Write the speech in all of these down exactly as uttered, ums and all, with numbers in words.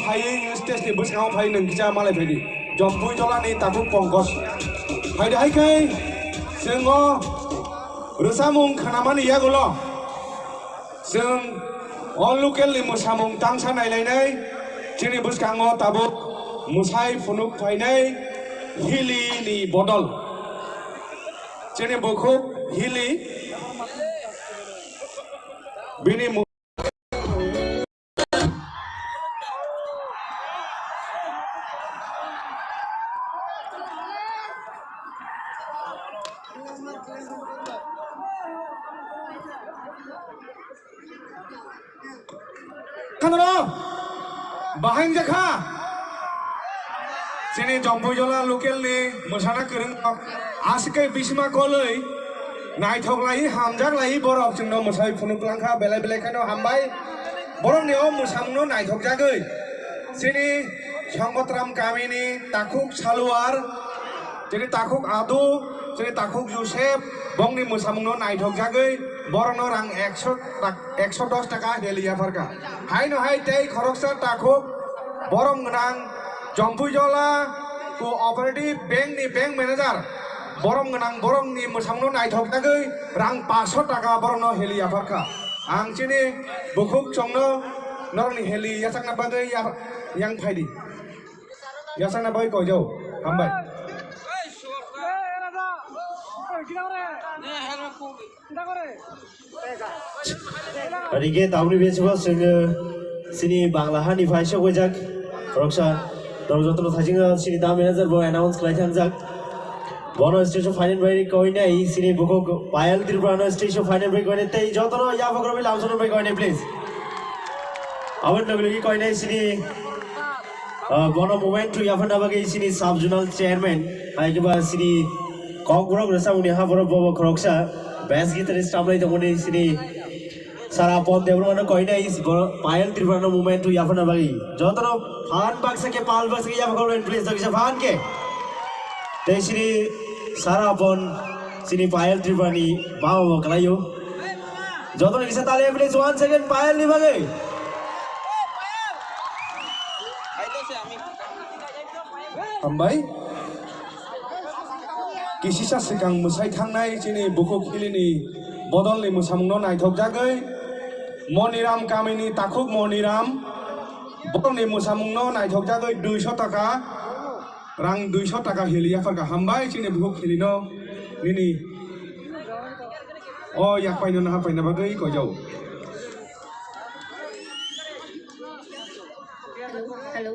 Phai stage ni bwskango phai nwng kisa malai phaidi. Jompui Jolani takhuk Pongkos. Phaidi hai khai chwng o rwchapmung khnamani yagulo chwng o local ni mwsamung tangsa nailainai chini bwskango tabuk mwsai phunuk phainai Hili ni bodol. Chini bukhuk Hili bini mu- Khanaro bahai jakha. Chini Jompuijola local ni mwsana kwrwng rok aswk khe bisima kolwi naithok lai hamjak lai borok chwngno mwsai phunuk langkha belai belai kheno hambai. Borokni o mwsamungno naithok jagwi chini Songotram kamini takhuk Saluar, chini takhuk Adu, chini takhuk Joseph, bongni mwsamungno naithok jagwi borokno rang ekso tak-, ekso dos taka heli yapharkha. Haino hai tei khoroksa takhuk borom gwnang Jompuijola Cooperative Bank ni bank manager borom gwnang borokni mwsamungno naithok jagwi rang paso taka borokno heli yapharkha. Ang chini bukhuk chongno norokni heli yachakna bagwi ya-, yang phaidi. Yasakna bai koijao. Hambai. Rige tamni besi bo sini Bangla hani phai sok ojak. Roksa, tong joto thajing sini da manager bo announce khlai thangjak. Bono stage o final bai koinai sini bukhuk Payal Tripura no stage o final bai koinai tei joto no yapok robi lamsono bai koinai please. Aboni logi logi koinai sini Ah, bono moment to yaphana bagwi sini sub zonal chairman, hai khe ba sini Kokborok rwchapmungni ha borok bobo khoroksa, bass guitarist tamlai tongmani sini Sara Pon Debbarma no koinai, borok Payal Tripura no moment to yaphana bagwi. Jotono phan baksa khe pal baksa khe yapha khoroknai please, tokisa phan khe. Tei sini Sara Pon sini Payal Tripura ni mama bo kwlaio. Jotono kisa tali please, one second Payal ni bagwi. Hambai. Kisisa swkang mwsai thangnai chini bukhuk Hilini bodolni mwsamungno naithok jagwi Moniram kamini takhuk Moniram bodolni mwsamungno naithok jagwi duiso taka, rang duiso taka heli yapharkha. Hambai chini bukhuk Hilino nini o yakpaino naha paina bagwi koijao. Hello, hello,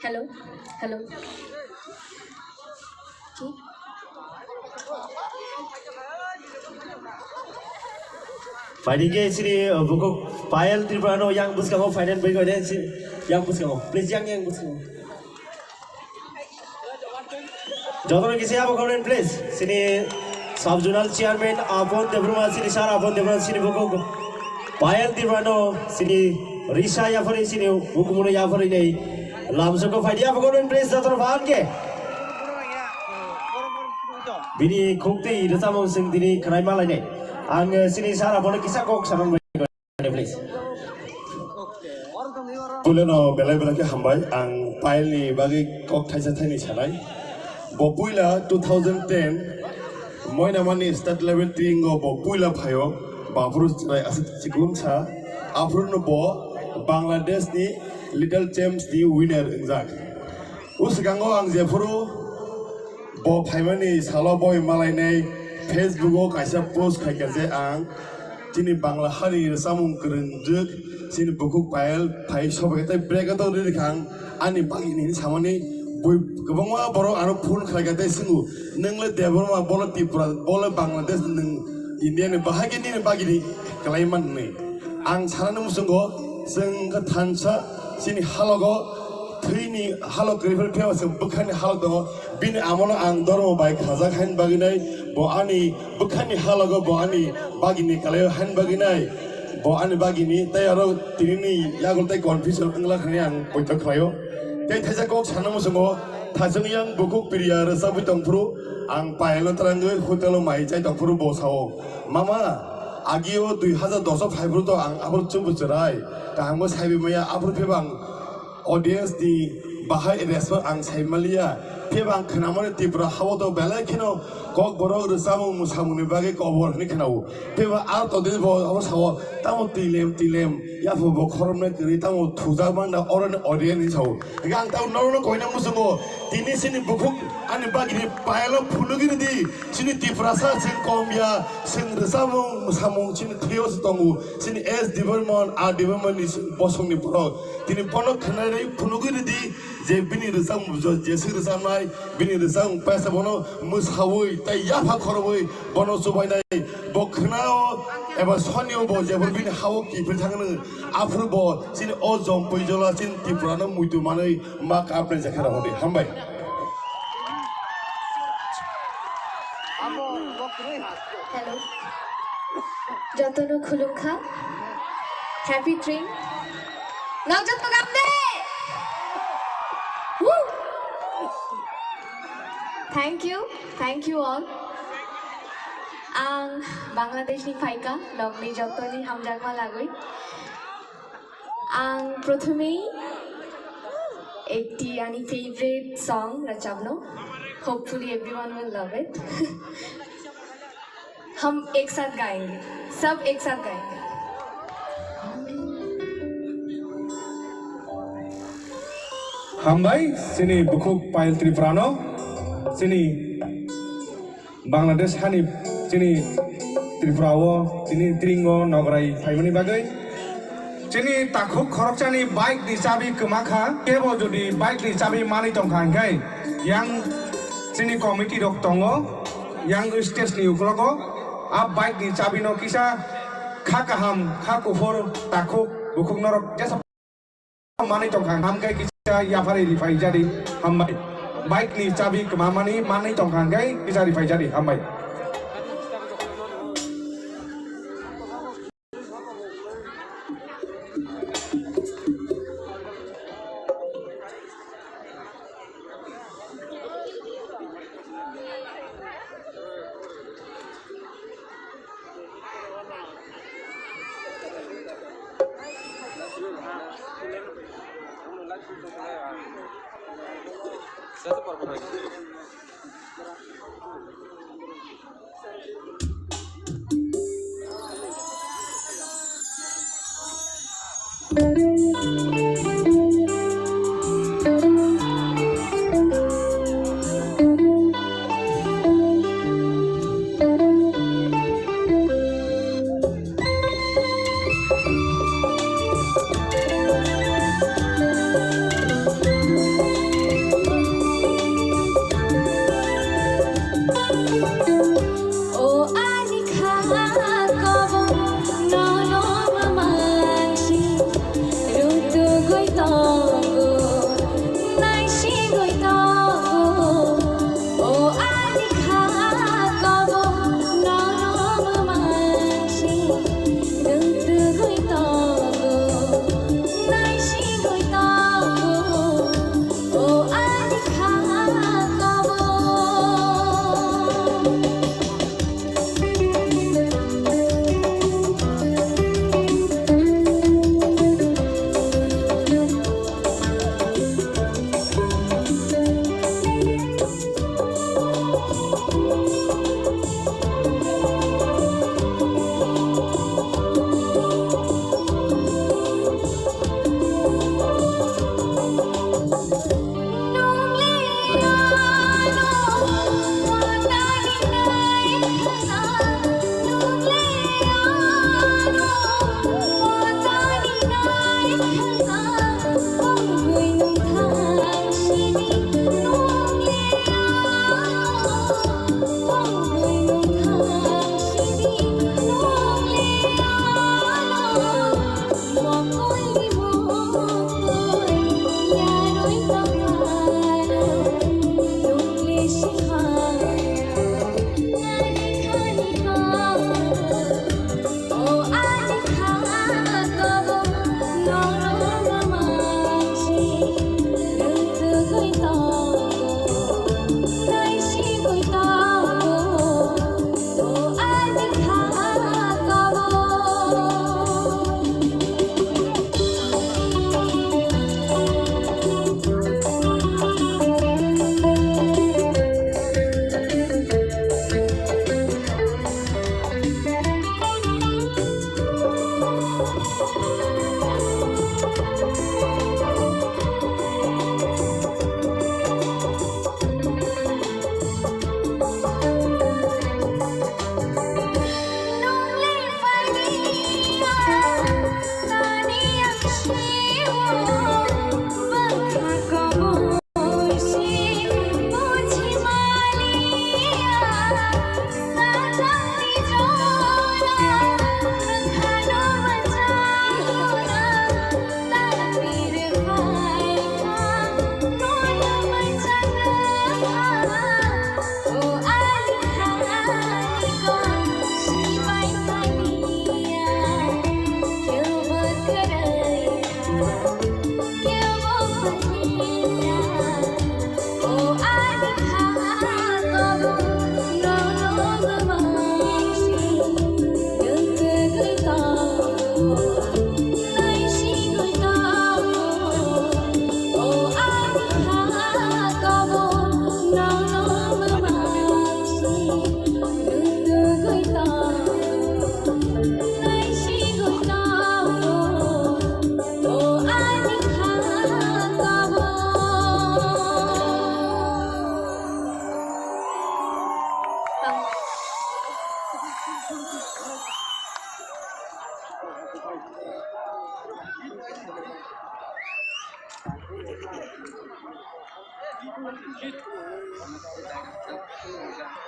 hello, hello. Phaidi khe sini, uh, bukhuk Payal Tripura no yang bwskango finance bai koide si yang bwskango. Please yang, yang bwskango. Jotono kisa yabo comment please. Sini sub zonal chairman Apon Debbarma, sini sir Apon Debbarma, sini bukhuk Payal Debbarma no sini risa yaphari sini hukumuno yaphari nei. Lamsoko phaidi yabo comment please jotono phan khe. Bini khukti rwchapmung sing dini khwnai malainai. Ang, eh, sini sir Apon kisa kok sanang. Please. Puilano belai belai khe hambai, ang Payal ni bagwi kok thaisa thaini sanai. Bo puila two thousand ten Moinamani state level team o bo puila phaio, baphuru chwrai aswk chikung sa, aphuru no bo Bangladesh ni Little Champs ni winner wngjak. O swkango ang jephuru bo phaimani salo boi malainai Facebook o kaisa post khaikha je ang chini Bangla hani rwchapmung kwrwngjwk chini bukhuk Payal phai sobai khe tei break o tongwi rwkha ang ani bagini hinwi samani bui kwbangma borok ano phone khlaikha tei swngo nwng le Debbarma bo le Tripura bo le Bangladesh nwng India ni bahai khe nini bagini kwlai man hwnwi ang sanani muchungo chwng khe thansa chini halogo Thwini halok kwrwi phano phiyaba se bwkhani halok tongo. Bini amono ang dormo bai khajak haini bagwi nai, bo ani bwkhani halogo bo ani bagini kwlaio haini bagwi nai. Bo ani bagini tei aro tinini yagul tei confusion wngla khnani ang poito khlaio. Tei thaisa kok sana muchungo, thachung yang bukhuk piriya rwchapwi tongphuru ang Payalno twrangwi hotel o mai chai tongphuru bo sao, "Mama, agio dui hazar dos o phaiphuru to ang aphuru chubu chwrai, kaham khe saibi maya aphuru pheba ang Audience ni bahai response ang sai maliya, phiya ang khnamani Tripura hao to belai kheno Kokborok rwchapmung mwsamungni bagwi kobor hwnwi khnao. Phiya aro todini bo abo sao, tamo twilem twilem, yapha bo khoroknwi kwrwi, tamo thujak mangna oroni audience ni sao. Hingke ang tamo norokno koina muchungo, tini chini bukhuk ani bagini payalo phunugwi rwdi, chini Tiprasa chwng kom ya, chwng rwchapmung mwsamung chini thwio se tongo, chini S development, R development ni bosongni borok. Tini bono khwnanai phunugwi rwdi je bini rwchapmung je, jeswk rwchapnai, bini rwchapmung paisa bono mwsaui tei yapha khorobwi bono chubainai. Bo khwnao eba sonio bo jebor bini hao kiphil thangno, aphuru bo chini o jompui jola chini Tripurano muitu manwi ma kapnai jakhe rw hwnwi. Hambai. Hello. Jotono khulumkha. Happy train. Nang joto gamde. Woo! Thank you. Thank you all. Ang Bangladesh ni phaika, nokni jotoni hamjakma lagwi. Ang prothomei ekti ani favorite song rwchapno. Hopefully everyone will love it. हम एक साथ गाएंगे, सब एक साथ गाएंगे। Hambai, chini bukhuk Payal Tripurano, chini Bangladesh hani chini Tripura o tini tringo nograi phaimani bagwi. Chini takhuk khoroksani bike ni chabi kwma kha, kebo jodi bike ni chabi manwi tongkha hwnkhe yang chini committee rok tongo, yang stage ni ukologo a bike ni chabi no kisa kha kaham, kha kuphur, takhuk, bukhuk norok jesa manwi tongkha, hamkhe kisa yapharwi riphai jadi, hambai. Bike ni chabi kwmamani manwi tongkha, hwnkhe kisa riphai jadi, hambai. O ani kha kobo nono mangsi rutugwi tongo, naisigwi tongo. O ani kha kobo nono mangsi rutugwi tongo, naisigwi tongo. O ani kha kobo.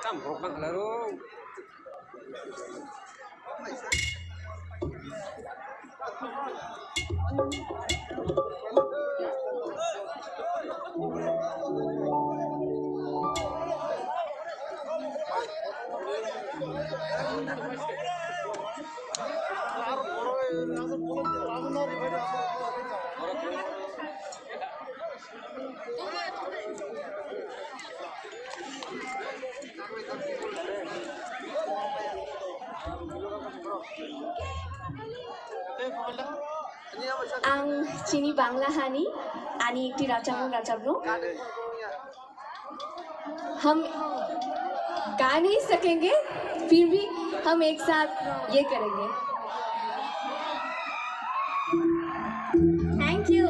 Tam borok bang khlai rw. Ang chini Bangla hani, ani ekti rachamo rachamo. हम गा नहीं सकेंगे, फिर भी हम एक साथ ये करेंगे। Thank you.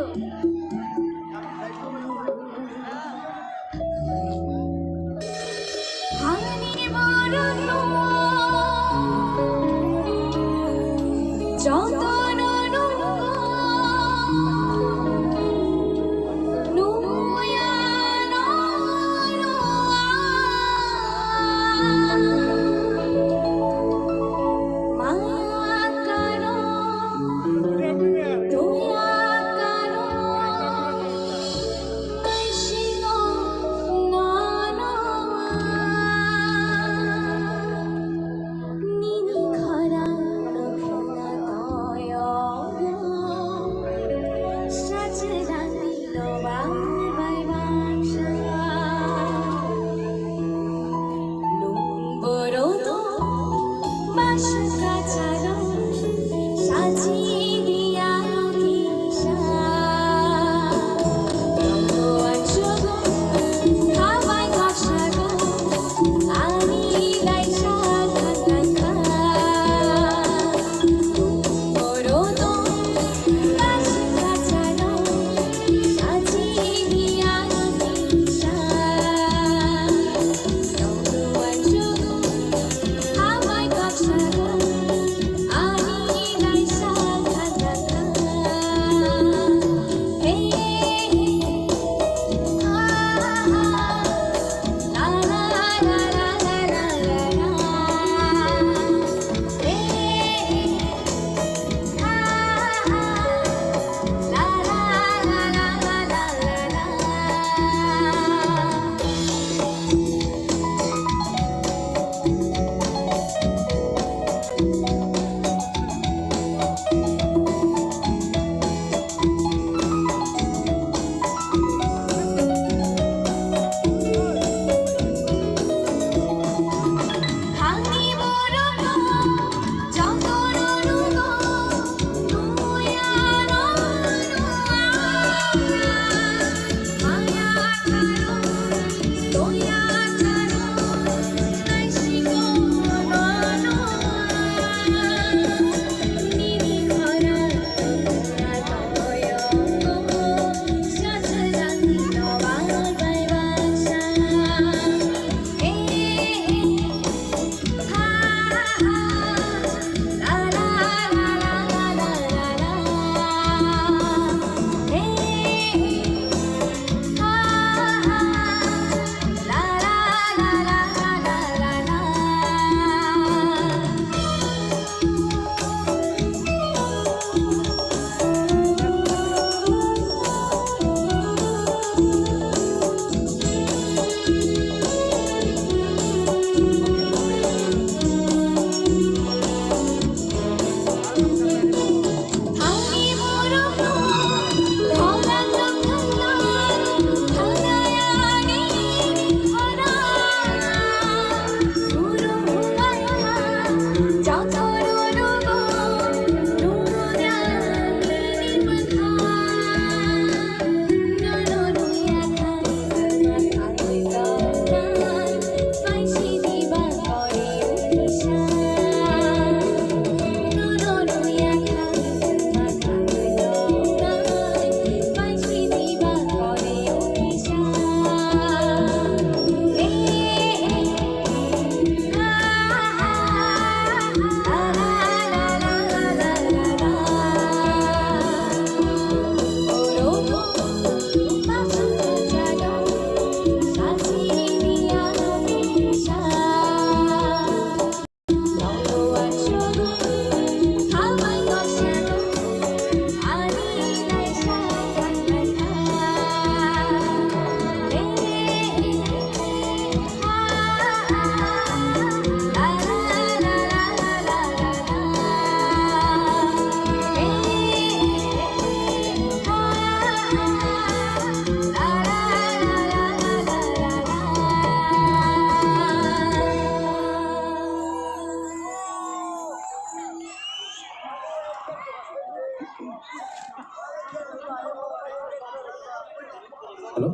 Hello.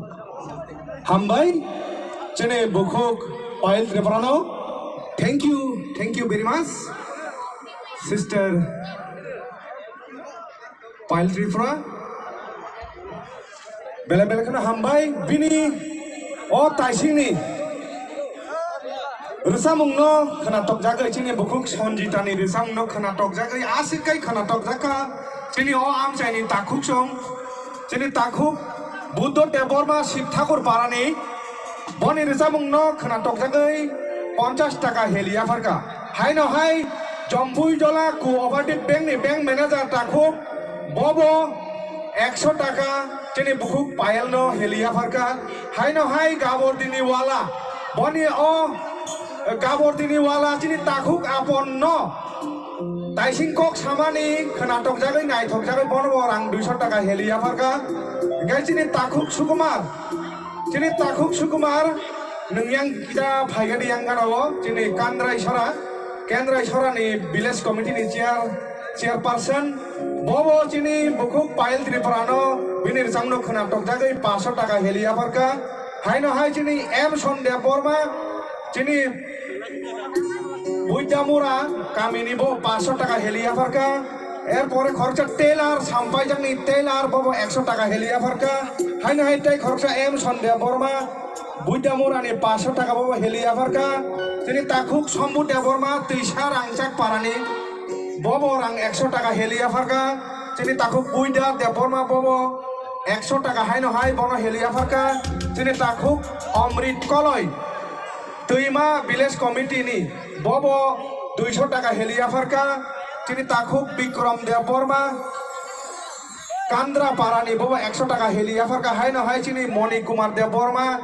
Hambai, chini bukhuk Payal Tripura no. Thank you, thank you very much, sister Payal Tripura. Belai belai kheno hambai, bini o taisingni rwchapmungno khwnatok jagwi, chini bukhuk Sanjitani rwchapmungno khwnatok jagwi, aswk kai khwnatok jakha chini o amchaini takhuk song, chini takhuk Buddho Debbarma Sib Thakur Parani, boni rwchapmungno khwnatok jagwi ponchash taka heli yapharkha. Haino hai Jompui Jola Cooperative Bank ni bank manager takhuk, bobo ekso taka chini bukhuk Payal no heli yapharkha. Haino hai Gabordini Wala, boni o Gabordini Wala chini takhuk Apon no taising kok samani khwnatok jagwi naithok jagwi bono bo rang duiso taka heli yapharkha. Hingke chini takhuk Sukumar, chini takhuk Sukumar nwng yang kita phaigani yang gana o chini Kandrai Sora, Kandrai Sora ni village committee ni chair, chairperson, bobo chini bukhuk Payal Tripura no bini rwchapmungno khwnatok jagwi paso taka heli yapharkha. Haino hai chini M Sonde Borma, chini Buidamura kamini bo paso taka heli yapharkha. Erpore khoroksa tailor, sampaijakni tailor, bobo ekso taka heli yapharkha. Haino hai tei khoroksa M Sonde Borma, Buidamurani paso taka bobo heli yapharkha. Chini takhuk Sombu Debbarma, Twisa Rangchak Parani, bobo rang ekso taka heli yapharkha. Chini takhuk Buida Debbarma, bobo ekso taka haino hai bono heli yapharkha. Chini takhuk Omrit Koloi, Twima Village Committee ni, bobo duiso taka heli yapharkha. Chini takhuk Bikram Debbarma, Kandra Parani, bobo ekso taka heli yapharkha. Haino hai chini Moni Kumar Debbarma,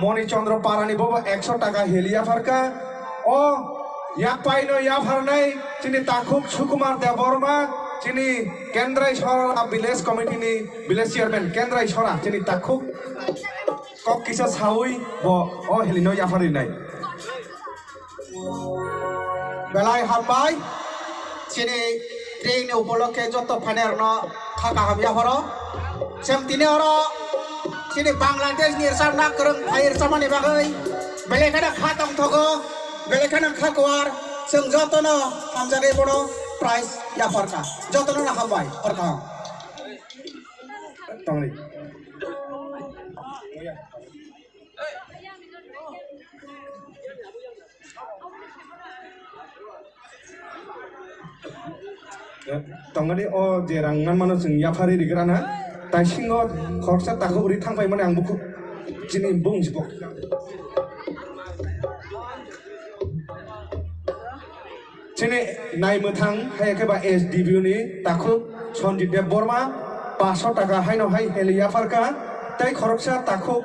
Moni Chandra Parani, bobo ekso taka heli yapharkha. O yakpaino yapharnai chini takhuk Sukumar Debbarma, chini Kendrai Sora Village Committee ni Village Chairman Kendrai Sora, chini takhuk kok kisa saui bo o helino yapharinai. Belai hambai, chini tring ni upolokhe joto phainairokno kha kaham yapharo. Chwng tini oro chini Bangladesh ni rwchapna kwrwng phai rwchapmani bagwi belai kheno kha tongthogo, belai kheno kha kuar, chwng jotono hamjagwi bono prize yapharkha, jotono hambai horkha. Tongni. Tongani o je rang manmano chwng yapharwi rigrana, taisingo khoroksa takhuk ri thangpaimani ang bukhuk chini bung si pok. Chini naimwthang hai khe ba S D B U ni takhuk Sanjit Deb Borma paanso taka haino hai heli yapharkha, tei khoroksa takhuk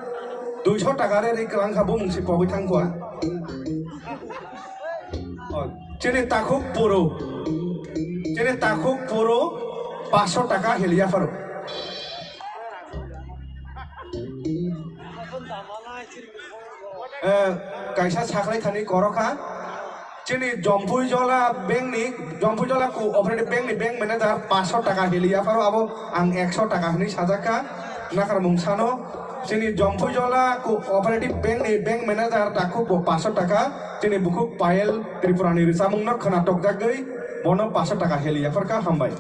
duiso taka re ri kwlangkha, bumung se pogwi thangkha. O, chini takhuk Puru, chini takhuk Puru paanso taka heli yapharo. Eh, kaisa saklai thani korokha. Chini Jompui Jola Bank ni, Jompui Jola Cooperative Bank ni bank manager paanso taka heli yapharo, abo ang ekso taka hinwi sajakha. Nakar mung sano, chini Jompui Jola Cooperative Bank ni bank manager takhuk bo paanso taka, chini bukhuk Payal Tripura ni rwchapmung no khwnatok jagwi bono paanso taka heli yapharkha, hambai.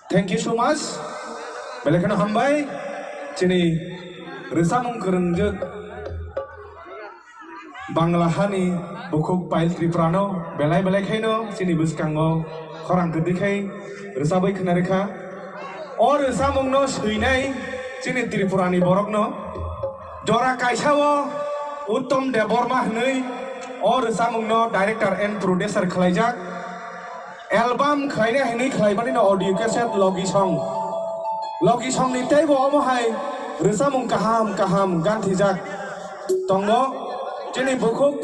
Thank you so much. Belai kheno hambai chini rwchapmung kwrwngjwk Bangla hani bukhuk Payal Tripurano belai belai khaino chini bwskango khorang kwtwi khai rwchabwi khna rwkha. O rwchapmungno swinai chini Tripurani borokno jora kaisa o Uttom Debbarma hwnwi o rwchapmungno director and producer khlaijak. Album khlaina hinwi khlaimani no audio cassette Logi Song. Logi Song ni teibo omo hai rwchapmung kaham kaham ganthijak tongo. Chini bukhuk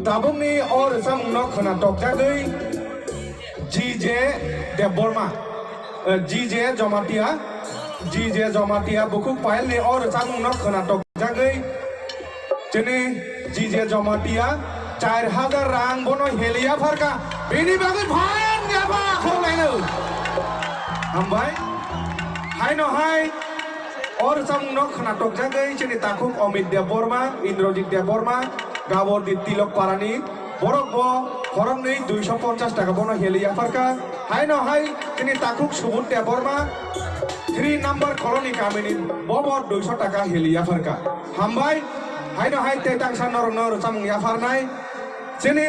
tabukni o rwchapmung no khwna tokjagwi G J Debbarma, eh, G J Jamatia, G J Jamatia bukhuk Payal ni o rwchapmung no khwna tokjagwi chini G J Jamatia char hajar rang bono heli yapharkha, bini bagwi phan yapha khorok laino. Hambai. Haino hai o rwchapmung no khwna tokjagwi chini takhuk Amit Debbarma, Indrajit Debbarma, Gabordi Tilok Parani, borok bo khoroknwi duiso ponchas taka bono heli yapharkha. Haino hai chini takhuk Subud Debbarma, three number colony kamini, bo bo duiso taka heli yapharkha. Hambai, haino hai tei tangsa norokno rwchapmung yapharnai. Chini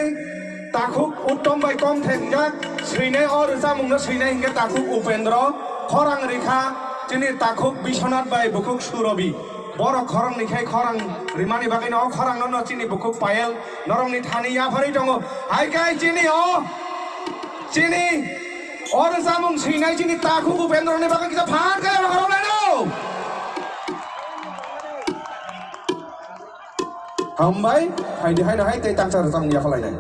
takhuk Uttom bai kom thekjak, swinai o rwchapmungno swinai hinkhe takhuk Upendra, khorang rikha chini takhuk Biswanath bai bukhuk Surobi. Borok khorang ni khai khorang rimani bagwi no o khorang no, no chini bukhuk Payal norokni thani yapharwi tongo. Hai kai chini o, chini o rwchapmung swinai chini takhuk Upendra ni bagwi kisa phan kaya khorang laino. Hambai, haidi haino hai tei tangsa rwchapmung yaphalainai.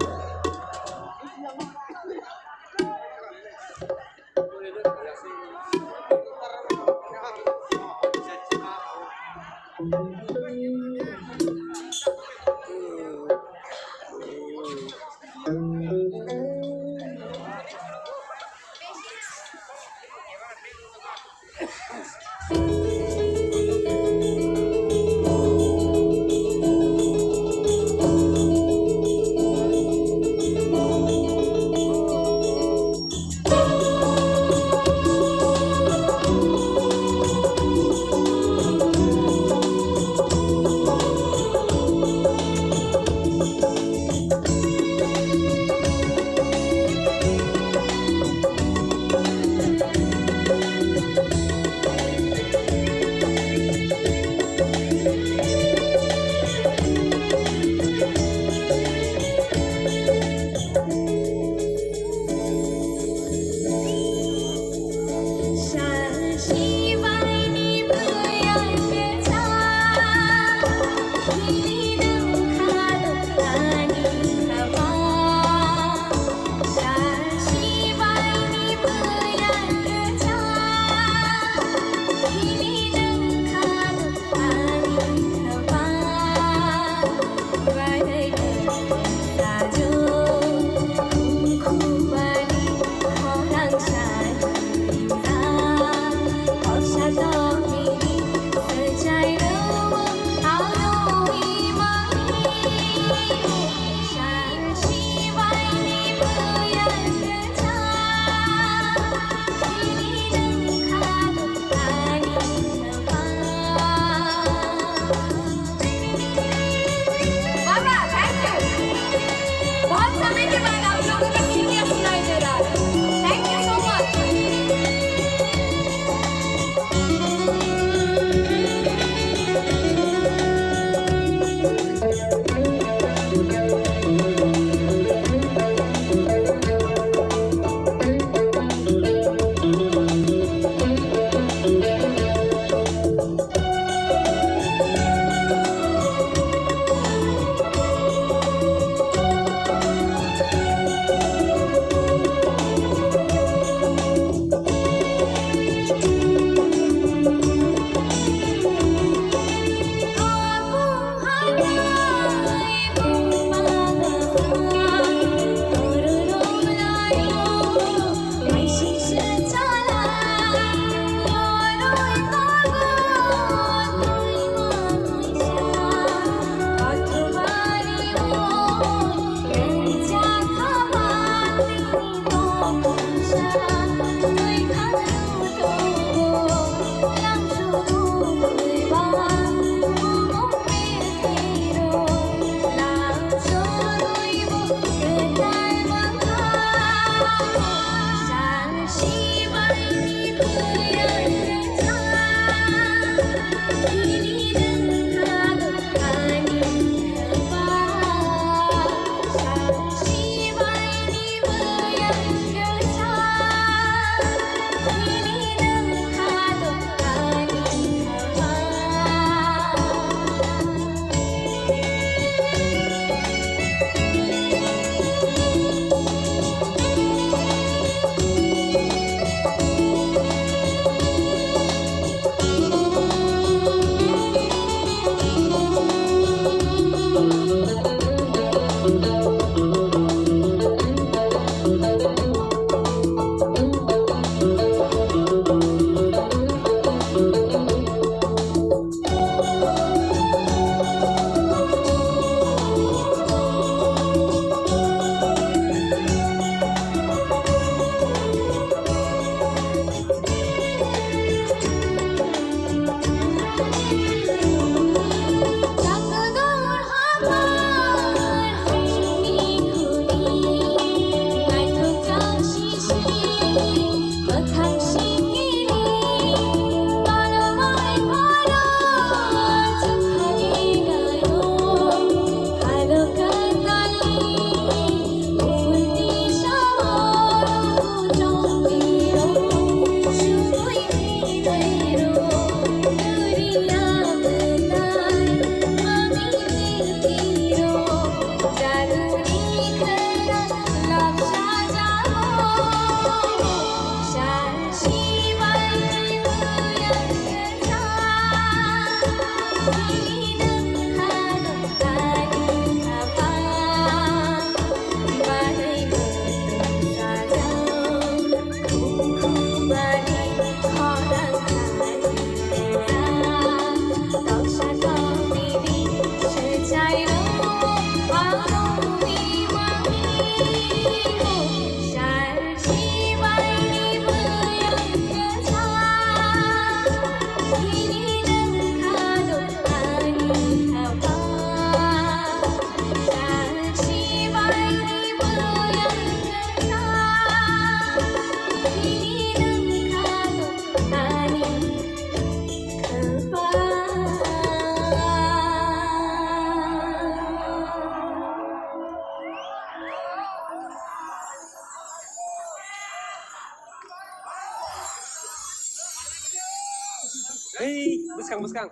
Bwskang, bwskang.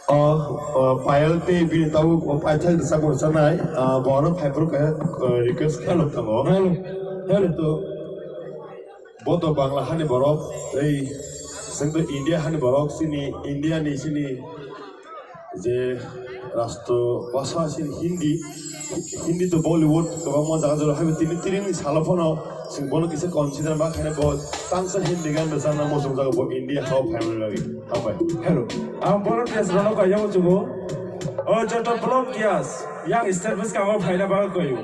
O, o, Payal tei bini tabuk o paithak rwchapmung rwchanai, ah, bono phaiphuru kaisa, ah, request khlai tongo. Hello, hello. To, bo to Bangla hani borok, ei, chwng to India hani borok, chini India ni chini je rastro bhasha chini Hindi, Hindi to Bollywood kwbangma jaga jora haibo tini, tini ni salo phano chwng bono kisa consider ma khaina bo tangsa Hindi gan rwchapna muchungjago bo India hao phaimani bagwi. Hambai. Hello. Ang volunteers rokno kaiya muchungo. O joto volunteers yang state bwskango phaina bagwi koyo.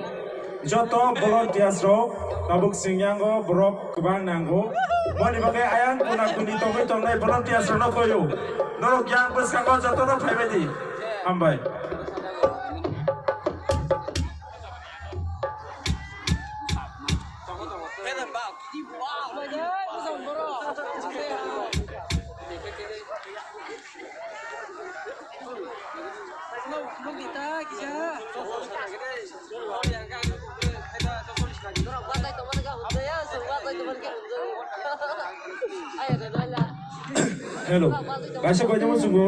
Joto volunteers rok tabuk singyango borok kwbang nango. Boni bagwi ayang kuna kuni tongwi tongnai volunteers rokno koyo. Norok yang bwskango jotono phaibai di. Hambai. Hello. Kaisa koitama chungo.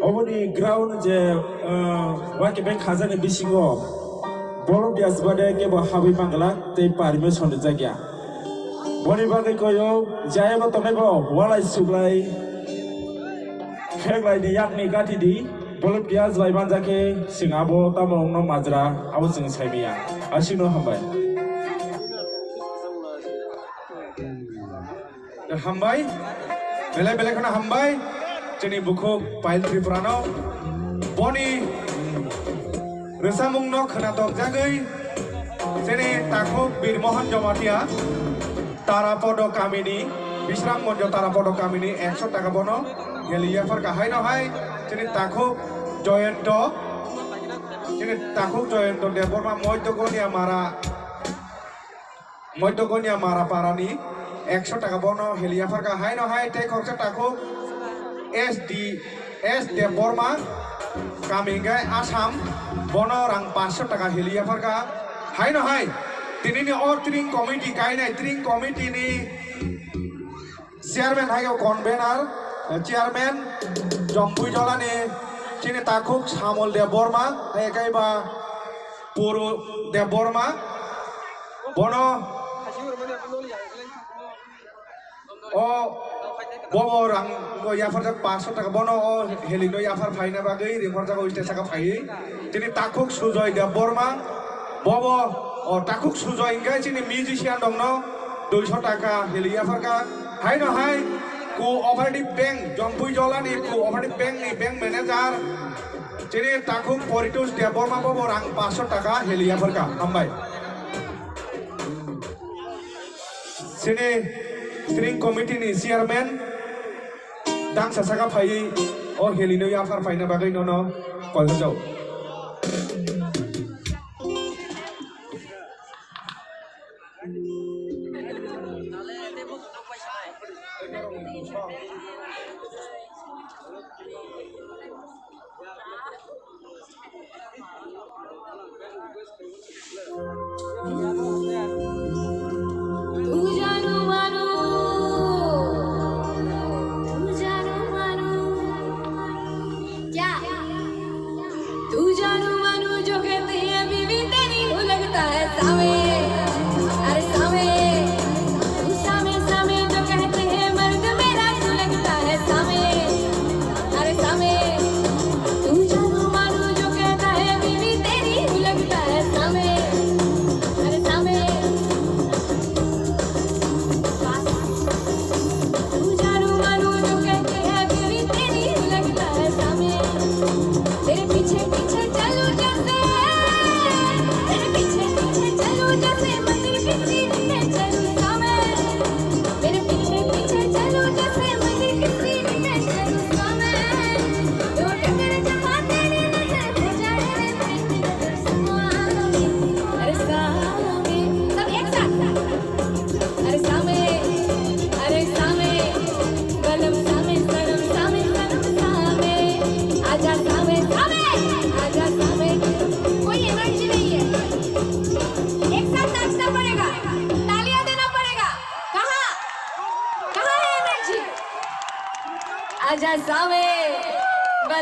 Oboni ground je, ah, waikhe bai khajani bisingo volunteers bade kebo habwi manglak tei permission rijak ya. Boni bagwi koyo jayabo tongnai bo walai suglai kheklai di yakni gati di. Volunteers bai manjak khe chwng abo tamo wngno majra abo chwng saimaya. Asino hambai. Hambai. Belai belai kheno hambai. Chini bukhuk Payal Tripura no. Boni rwchapmung no khwna tokjagwi chini takhuk Birmohon Jamatia Tarapodo kamini, Bisramganj Tarapodo kamini ekso taka bono heli yaphar ka haino hai chini takhuk Joyonto, chini takhuk Joyonto Debbarma Moidogoniya Mara Moidogoniya Mara parani ekso taka bono heli yaphar ka haino hai tei khoroksa takhuk S D S Debbarma kami hingkhe Assam bono rang paanch sho taka heli yaphar ka haino hai tinini o tring committee kainai tring committee ni chairman hai o convener, chairman Jompui Jolani chini takhuk Samol Debbarma hai kaiba Puru Debbarma, bono o bobo rang no yapharjak paanch sho taka, bono o heli no yaphar phaina bagwi ringkharjago stage saka phaiwi. Tini takhuk Sujoy Debbarma, bobo o takhuk Sujoy hingkhe chini musician rokno dui sho taka heli yapharkha. Haino hai cooperative bank, Jompui Jolani cooperative bank ni bank manager, chini takhuk Poritosh Debbarma bobo rang paanch sho taka heli yapharkha. Hambai. Chini steering committee ni chairman dangsa saka phaiwi o heli no yaphar phaina bagwi nono kol hwnjao. तू जानू मानू, तू जानू मानू, क्या? तू जानू मानू जो कहते हैं बीवी तेरी, वो लगता है सामे। अरे सामे, तू सामे, सामे जो कहते हैं मर्द मेरा, तू लगता है सामे। अरे सामे, तू जानू मानू जो कहता है बीवी तेरी, वो लगता है सामे। अरे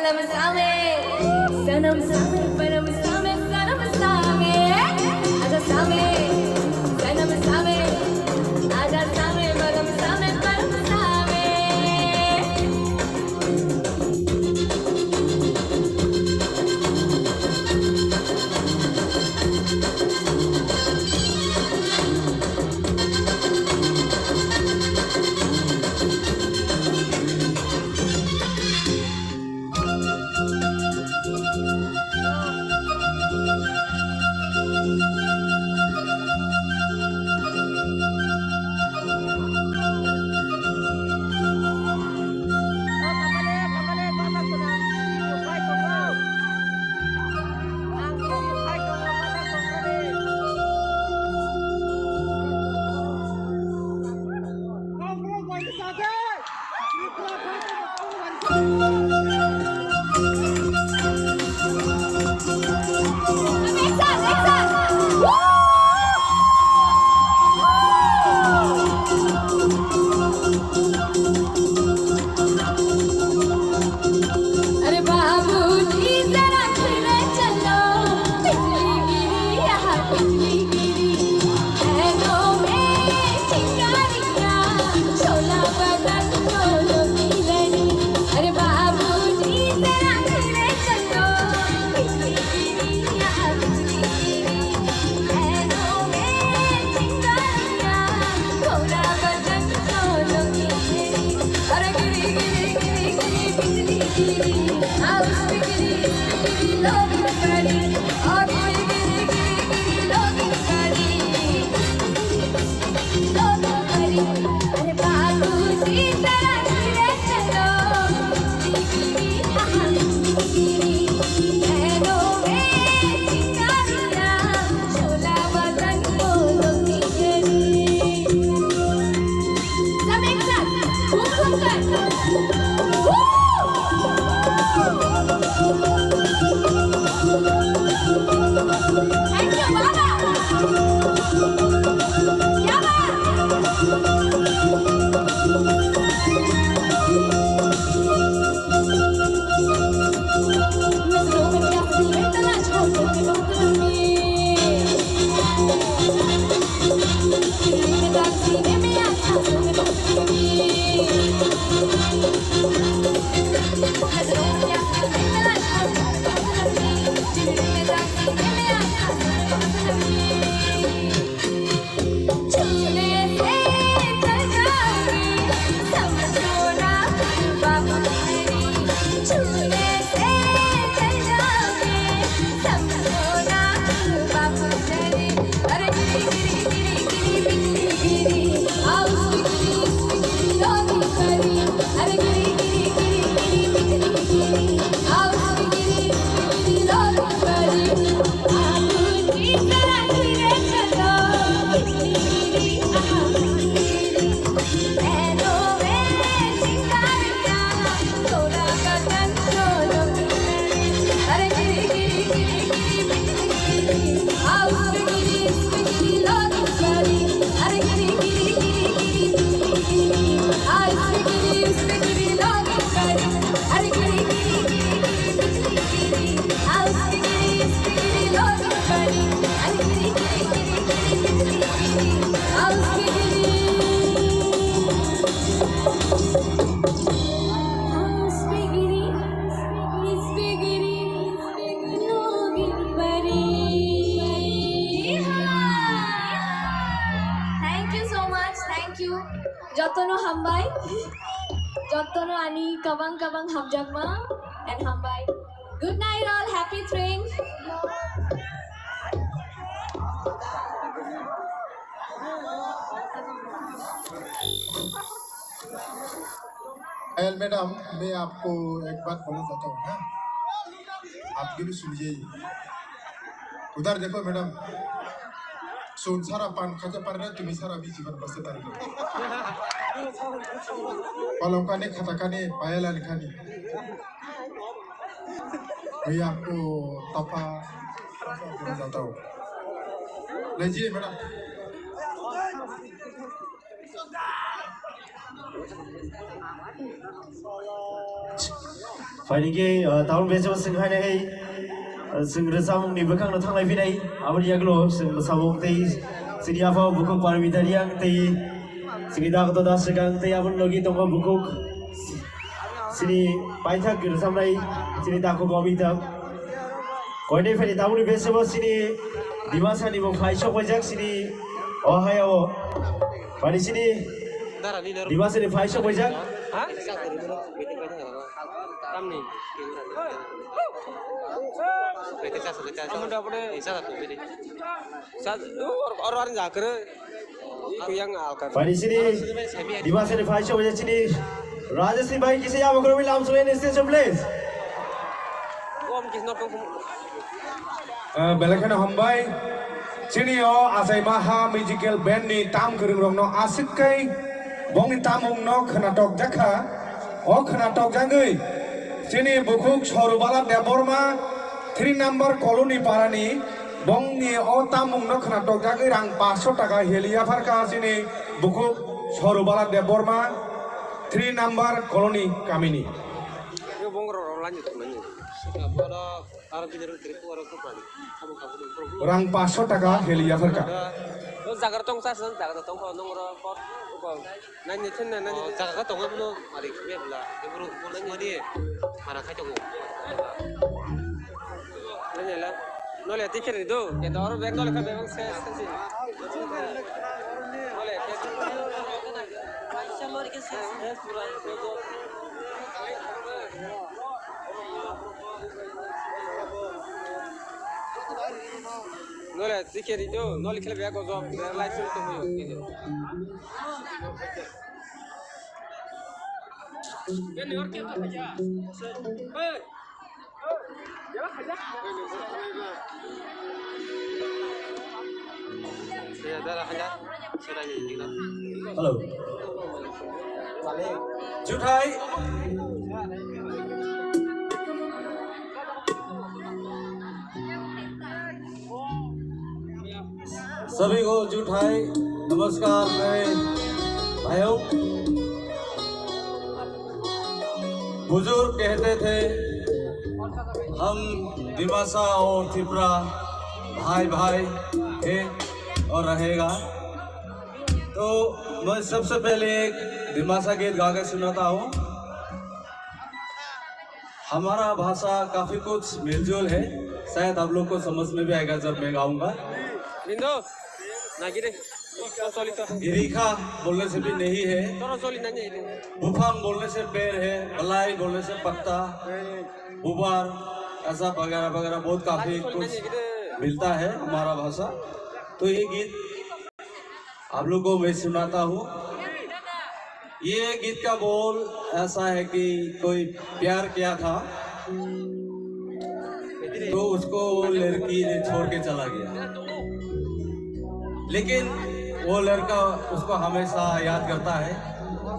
Same, sanam same, param same, sanam same. Aja same, sanam same. Aja same, param same, param same. अरे बाबूजी जरा धीरे चलो, बिजली गिरी यहाँ बिजली गिरी, नैनों में चिंगारियाँ, शोला बदन डोलो की लड़ी। अरे बाबूजी जरा धीरे चलो, बिजली गिरी यहाँ बिजली गिरी, नैनों में चिंगारियाँ, शोला बदन डोलो की लड़ी। अरे गिरी गिरी गिरी गिरी बिजली गिरी, आओ बिजली गिरी, लो की लड़ी। Thank you, बाबा। क्या बात? Thank you so much, thank you. Jotono hambai. Jotono ani kabang kabang hamjakma and hambai. Good night all, happy train. Well, madam, मैं आपको एक बात बोलना चाहता हूँ, हाँ? आप भी सुनिए। उधर देखो, madam, सुन सारा पान खाते पर रहे, तुम्हें सारा भी जीवन बसते पर रहे। पलंग खाने, खाता खाने, पायल आने खाने। भैया, आपको तोहफा देना चाहता हूँ। लीजिए, madam। Phaidi khe, uh, tabuk bejebo chwng hainai hai, uh, chwng rwchapmungni bwkhakno thanglai phinai. Aboni yagulo chwng bwsabok tei chini aphao bukhuk Parmita Reang tei chini dakoto da swkang tei aboni logi tongo bukhuk chini paithak rwchapnai chini takhuk Amitabh. Koinai phaidi tabukni bejebo chini Dimasani bo phai sokpaijak chini o hayao. Phaidi chini Dimasani phai sokpaijak. Ha? Tamni. Amo da pore. Sa, or, or, or, jakre. Yang alkan. Phaidi chini Dimasani phai sokpaijak chini Rajesh ni bai kisa yabo khoro lam sokpaijak stage, please. Om kisno tong. Ah, belai kheno hambai. Chini o Achaima Ha Musical Band ni tam kwrwng rokno aswk kai bongni tamung no khwnatok jakha. O khwnatok jagwi chini bukhuk Sorubala Debbarma three number colony parani bongni o tamung no khwnatok jagwi rang paanch sho taka heli yapharkha chini bukhuk Sorubala Debbarma three number colony kamini. Rang paanch sho taka heli yapharkha. O jaga tong sa, jaga tong kho, nong ro kor, kor. Nani thun na, nani. O, jaga tong no, mari khe bla, ebro, bro, nani mani, mara khai tongo. Nani la, nole tiket ni do, ke dor bag nole kha bag se, se, se. Nole, ke. Nole, tiket ni do, nole khe bag o jom, license to hoyo. Hello. Juthai. सभी को जुठाई नमस्कार। मैं भाइयों, बुजुर्ग कहते थे हम दिमासा और त्रिपुरा भाई भाई है और रहेगा। तो मैं सबसे पहले एक दिमासा गीत गा के सुनाता हूँ। हमारा भाषा काफी कुछ मिलजुल है, शायद आप लोग को समझ में भी आएगा जब मैं गाऊंगा। Lindo, nagi de. Toro choli to. Irikha बोलने से भी नहीं है, Toro choli nani de. बुफांग बोलने से पेड़ है, बलाई बोलने से पत्ता, बुबार, ऐसा वगैरह वगैरह बहुत काफी कुछ मिलता है हमारा भाषा। तो ये गीत आप लोग को मैं सुनाता हूँ। ये गीत का बोल ऐसा है कि कोई प्यार किया था, तो उसको वो लड़की ने छोड़ के चला गया, लेकिन वो लड़का उसको हमेशा याद करता है,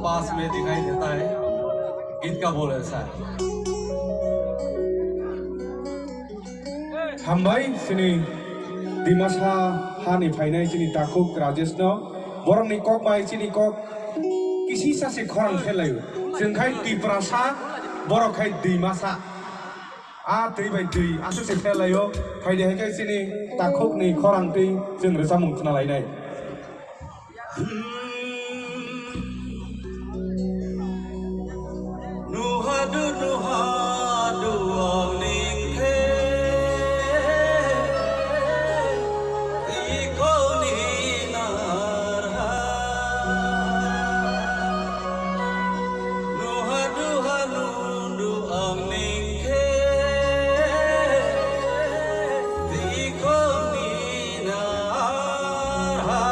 पास में दिखाई देता है। गीत का बोल ऐसा है। Hambai chini Dimasa hani phainai chini takhuk Rajesh no. Borok ni kok bai chini kok kisisa se khorang khe laio. Chwng khai Tiprasa, borok khai Dimasa. A twi bai twi aswk se khe laio. Phaidi hai khe chini takhuk ni khorang twi chwng rwchapmung khna lainai. Nuhadu, nuhadu, ang ningkhe iko ni narha. Nuhadu, hanudu, ang ningkhe iko ni narha.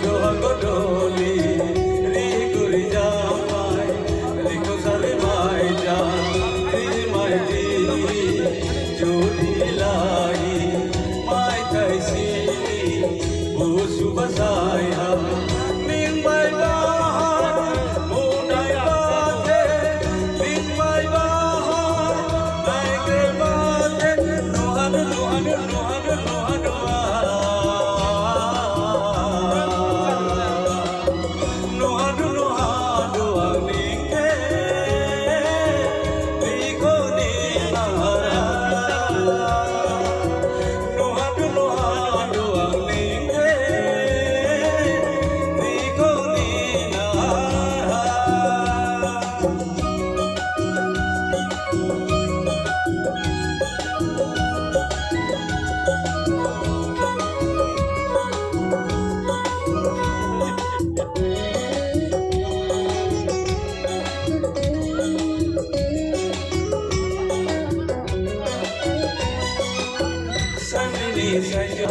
Doha godoli, ri guri jamai, ri ko sale mai ja, ri mai di, jodi lai, mai tai sini, busu basai ha, ning mai ba ha, munai ba te, ning mai ba ha, nai ke ba te, nuhanu, nuhanu, nuhanu, nuhanu. Sangni saijo,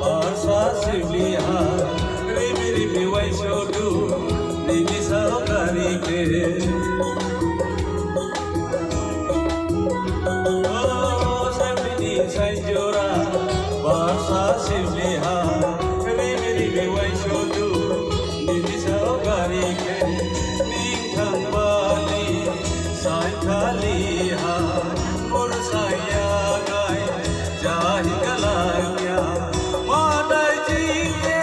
barsa sibli ha, ribi ribi waisodu, nini sao kari ke. O sangni saijora, barsa sibli ha, ribi ribi waisodu, nini sao kari ke. Ning thang bani, sai thali ha, mur saya gai. Jai galanya madai jike,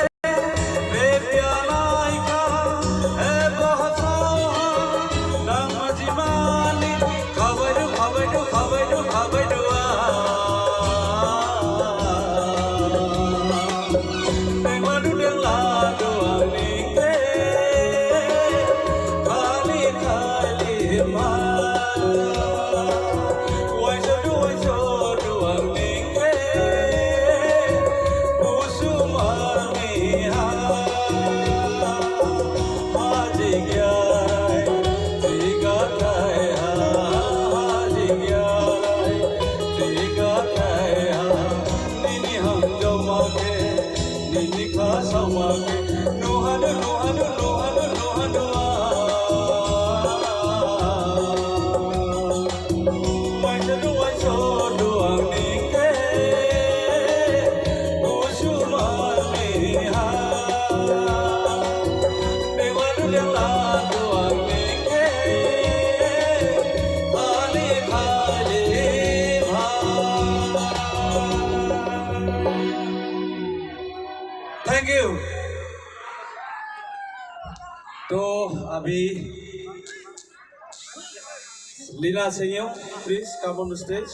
bebya naika, he bohso ha, dang majimani, khabaidu, khabaidu, khabaidu, khabaidu, ah. Bebadu deng ladu ani. Khali khali ma, waisodu waisodu ang ningke, kusuma miha, hajik yai, tiga kai ha, hajik yai, tiga kai ha, nini hamjoma ke. Nini kha sawa ke, nuhadu, nuhadu, nuhadu, nuhadu, ah. Waisa du, waiso du, ang ningke, kusuma ni ha. Bebadu yang ladu, ang ningke, khali, khali, ha. Thank you. To abhi Lina Singyo, please come on the stage.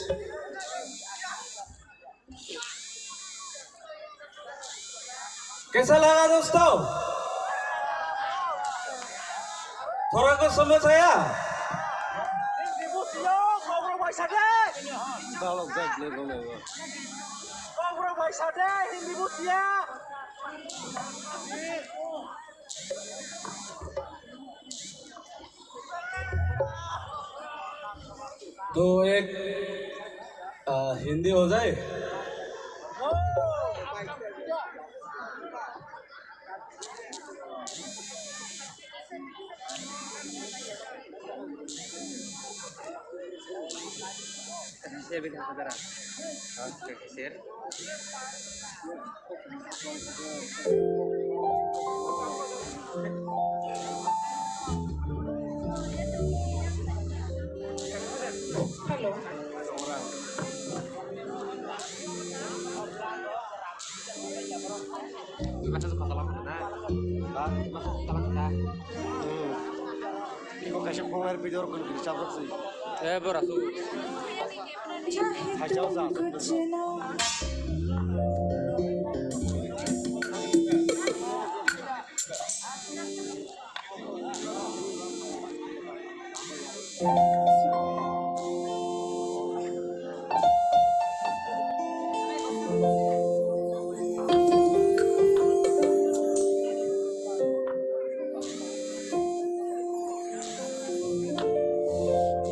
Kaisa laga dosto? Thora ko samajh aaya? Hindi bujiya, Hindi bujiya. तो एक, आ, हिंदी हो जाए। Hello. Masa suka kalah kena. Hah? Masa suka kalah kena. Hmm. Iko kaisa khongnai video rok kunu kunu chaprok si. Eh, bora su. Hai, chao, chao.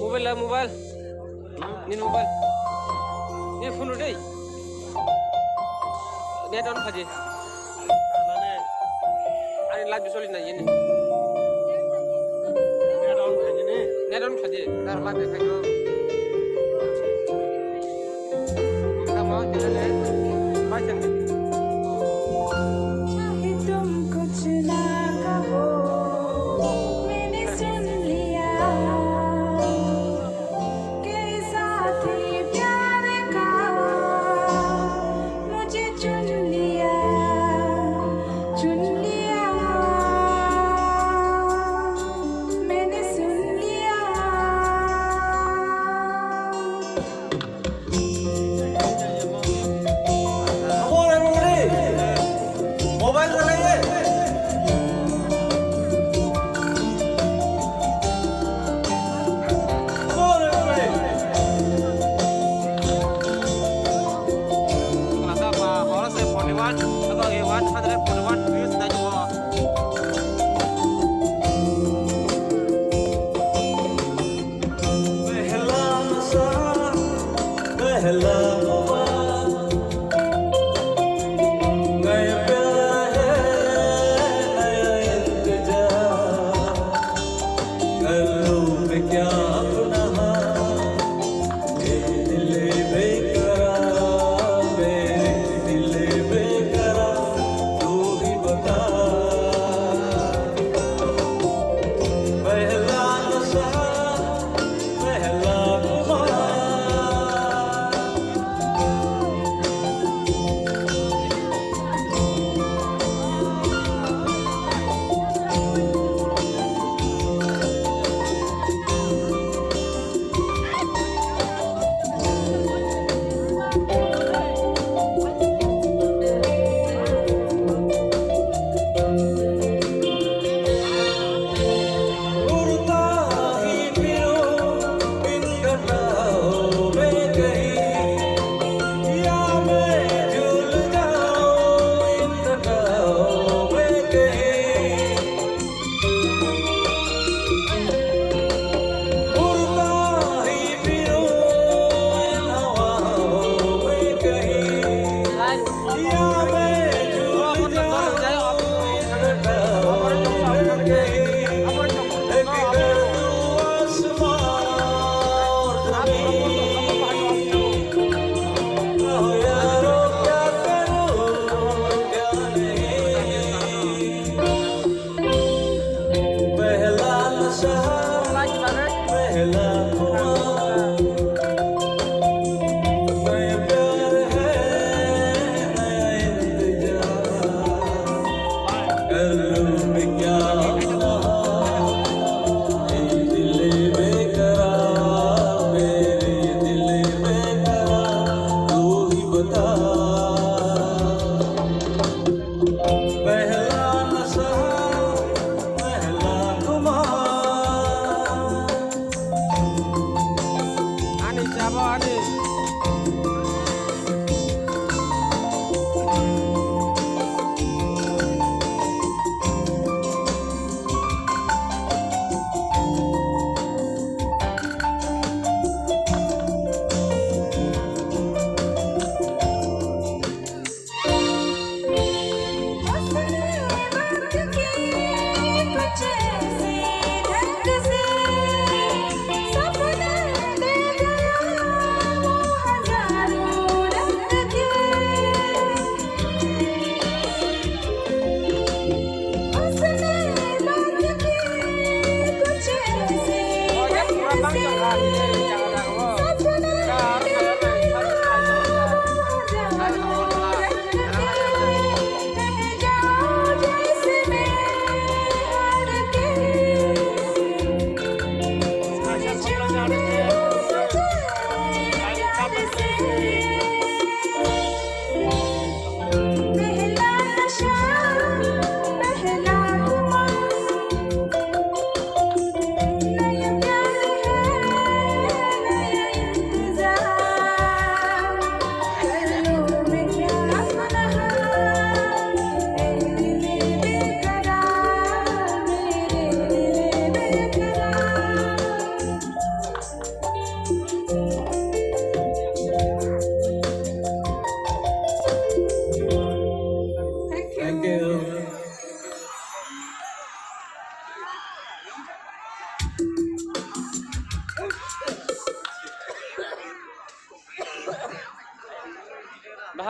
Mobile la, mobile. Nini mobile. Nini phone rw dei. Net on khaji. Live soli na yeni. Net on khaidi, dar live khaidi. Tamo, mai chan. चाहे तुम कुछ ना कहो, मैंने सुन लिया। के साथ ही प्यार का मुझे चुन लिया, चुन लिया, मैंने सुन लिया।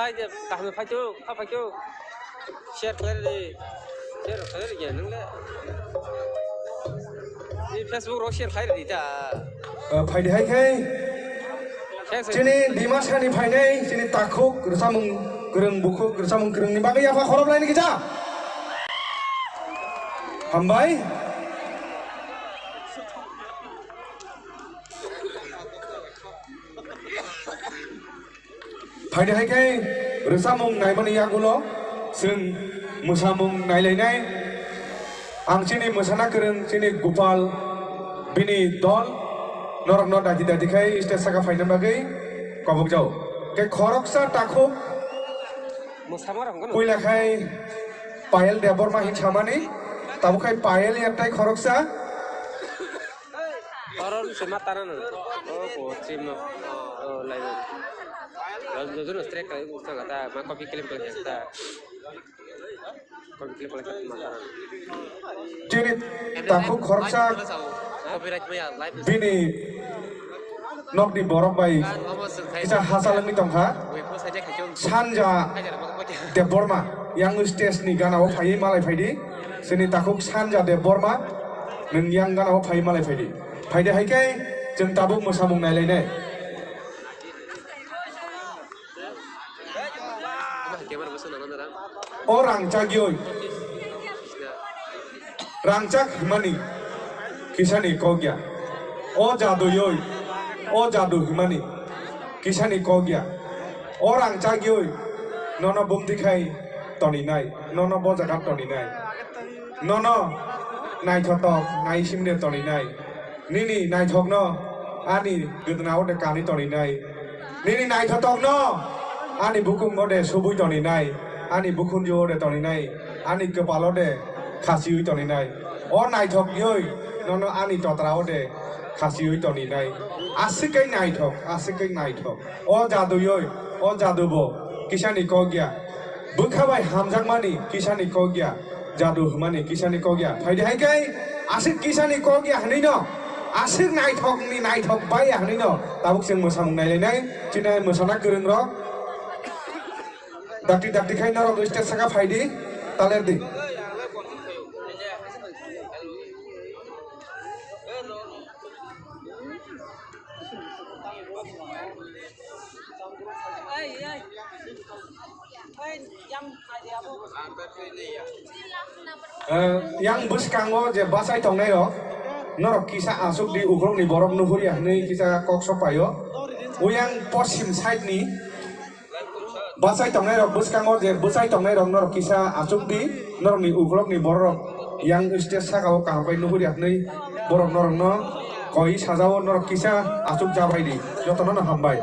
Hai de, kaham phai tu, ha phai tu. Share khlai di. Share khlai di ya nang le. Ni Facebook ro share khlai di ta. Eh, phai di hai khai. Thanks. Chini Dimasani phainai, chini takhuk, rwchapmung kwrwng bukhuk, rwchapmung kwrwngni bagwi yapha khorop laini kisa. Hambai. Phaidi hai khe rwchapmung naimani yagulo chwng mwsamung nailainai. Ang chini mwsana kwrwng chini Gopal bini dol norokno dati dati khai stage saka phaina bagwi kobokjao. Khe khoroksa takhuk puila khai Payal Debbarma hin samani, tabuk khai Payal yaktai khoroksa. Oro se ma tara no. O po trim no. O lai no. Ro jojo no strike kai usa kata ma copy clip kai ta. Copy clip kai ma tara. Chini takhuk khoroksa. Copyright maya live. Bini nokni borok bai kisa hachalangwi tongkha. Sanja Debbarma yang stage ni gana o phaiwi malai phaidi. Chini takhuk Sanja Debbarma nwng yang gana o phaiwi malai phaidi. Phaidi hai khe chwng tabuk mwsamung nailainai. O rangchak yoi. Rangchak himani kisani kok ya. O jadu yoi. O jadu himani kisani kok ya. O rangchak yoi. Nono bumti khai toninai. Nono bo jaga toninai. Nono naithotok nai simne toninai. Nini naithokno ani gwdna ode kani toninai. Nini naithotokno ani bukung ode subui toninai. Ani bukhunju ode toninai. Ani kwpal ode khasiui toninai. O naithok yoi nono ani totra ode khasiui toninai. Aswk khe naithok, aswk khe naithok. O jadu yoi, o jadu bo kisani kok ya. Bwkha bai hamjakmani kisani kok ya. Jadu hwnmani kisani kok ya. Phaidi hai khe aswk kisani kok ya hwnwi no. Aswk naithok ni naithok bai ya hwnwi no. Tabuk chwng mwsamung nailainai. Chini mwsana kwrwng rok. Dakti dakti khai norok stage saka phaidi. Taler di. Eh, yang bwskango je bachai tongnai rok, norok kisa aswk di ukhulokni borok nuhurya hwnwi kisa kok sok paio. Uyang poschim side ni bachai tongnai rok bwskango je bwchai tongnai rok norok kisa achuk di, norokni ukulokni borok rok yang stage saka o kaham bai nuhuri ya hwnwi borok norokno koi sajao, norok kisa achuk ja bai di, jotono no hambai.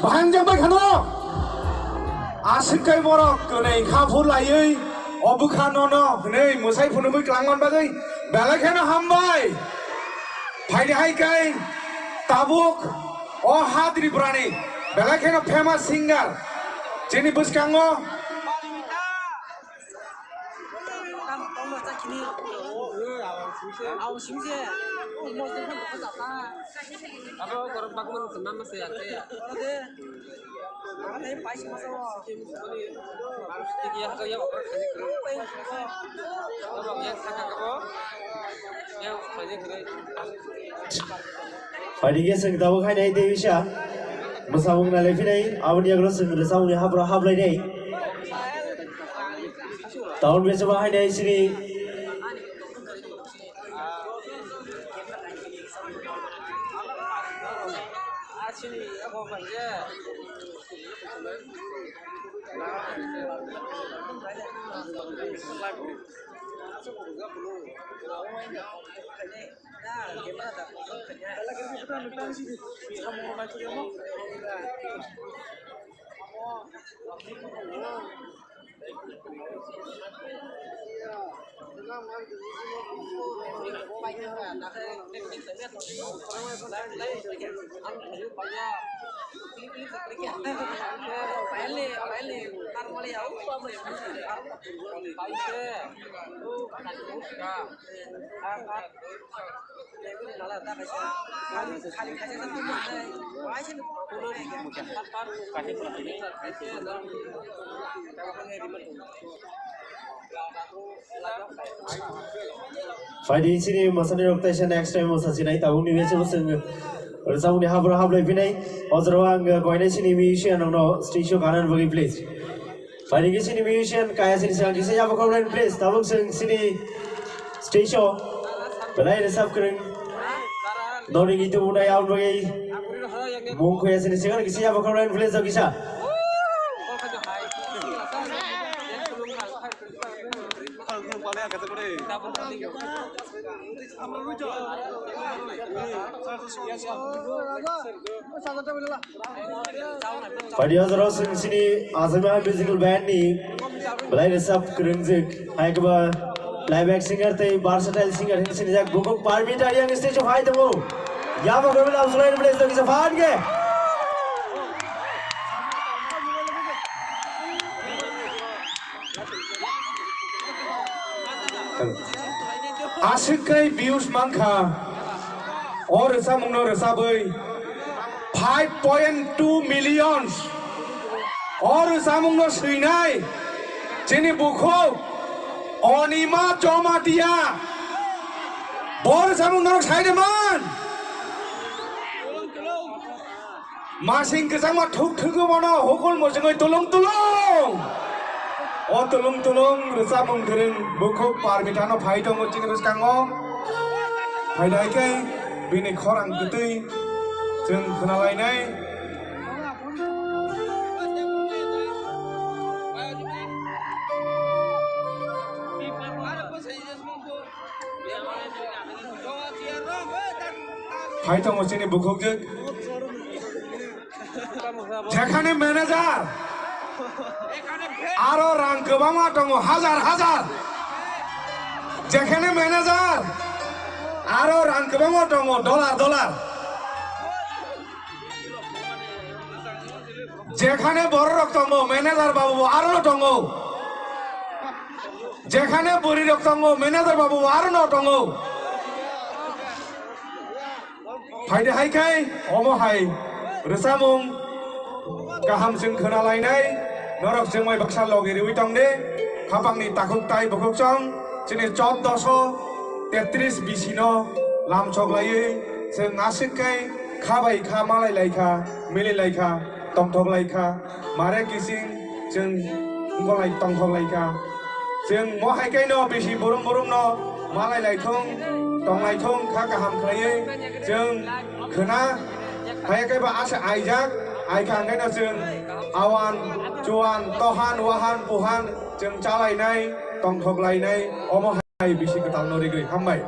Bahangjak bai khano. Aswk kai borok kwnwi kha phur laiwi o bwkha nono hwnwi mwsai phunugwi klangman bagwi belai kheno hambai. Phaidi hai kai tabuk o ha Tripurani belai kheno famous singer chini bwskango. Tam tongma chakini. Aw singse. Abo borok bagman tongma masa ya. Abo de. Abo de pais masa. Tiki ya ya. Abo ya saka kabo. Ya khaje khaje. Phaidi khe chwng tabuk hai nai tei bisa. Bwsamung nai lai phinai, aboni yagulo chwng rwchapmungni hapro hap lai nai. Town bechama hai nai chini. Phaidi chini mwsani rok taisa next time mwsa sinai tabukni bese bwswng rwchapmungni hapro hap lai phinai. O jorao ang koinai chini musician rokno stage o ganan bagwi please. Phaidi khe chini musician kaya chini sigang kisa yabo khoroknai please. Tabuk chwng chini stage o belai rwchap kwrwng noni gitu unai aboni bagwi mung khoya chini sigang kisa yabo khoroknai please o kisa. Phaidi o jorao chwng chini Achaima Musical Band ni belai rwchap kwrwngjak, hai khe ba playback singer tei versatile singer hinwi sinijak bukhuk Parmit Ariang stage o phai tongo. Yabo khoroknai lam swlai rwmani stage o phan khe. Aswk khe views mankha. O rwchapmungno rwchabwi five point two millions. O rwchapmungno swinai chini bukhuk Onima Jomatia. Bo rwchapmung norok saide man. Masing kwchangma thuk thukwi mano hukul muchungwi tulung tulung. O tulung tulung rwchapmung kwrwng bukhuk Parmitano phai tongo chini bwskango. Phainai khe bini khorang kwtwi chwng khwnalainai. Phai tongo chini bukhukjwk. Jekhane manager aro rang kwbangma tongo, hajar hajar. Jekhane manager aro rang kwbangma tongo, dollar dollar. Jekhane bororok tongo, manager babu bo arono tongo. Jekhane bwrwirok tongo, manager babu bo arono tongo. Phaidi hai khai, omo hai rwchapmung kaham chwng khwnalainai, norok chwngbai baksa logi riwi tongde, khapangni takhuk tai bukhuk chong, chini choddoso tetris bisino lamchok laiwi, chwng aswk khai kha bai kha malai lai kha, mili lai kha, tongthok lai kha, mare kising chwng wngkok lai tongthok lai kha. Chwng mo hai khe no bisi burum burum no malai lai thung, tong lai thung, kha kaham khlaiwi chwng khwna. Hai khe ba asa aijak, ai kha hwnkhe no chwng awan, chuan, tohan, wahan, puhan chwng chalainai, tongthok lainai, omo hai bisi kwtal no rigwi. Hambai.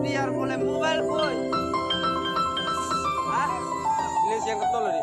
Player bole mobile koi. Ha? Player siang kau tolori.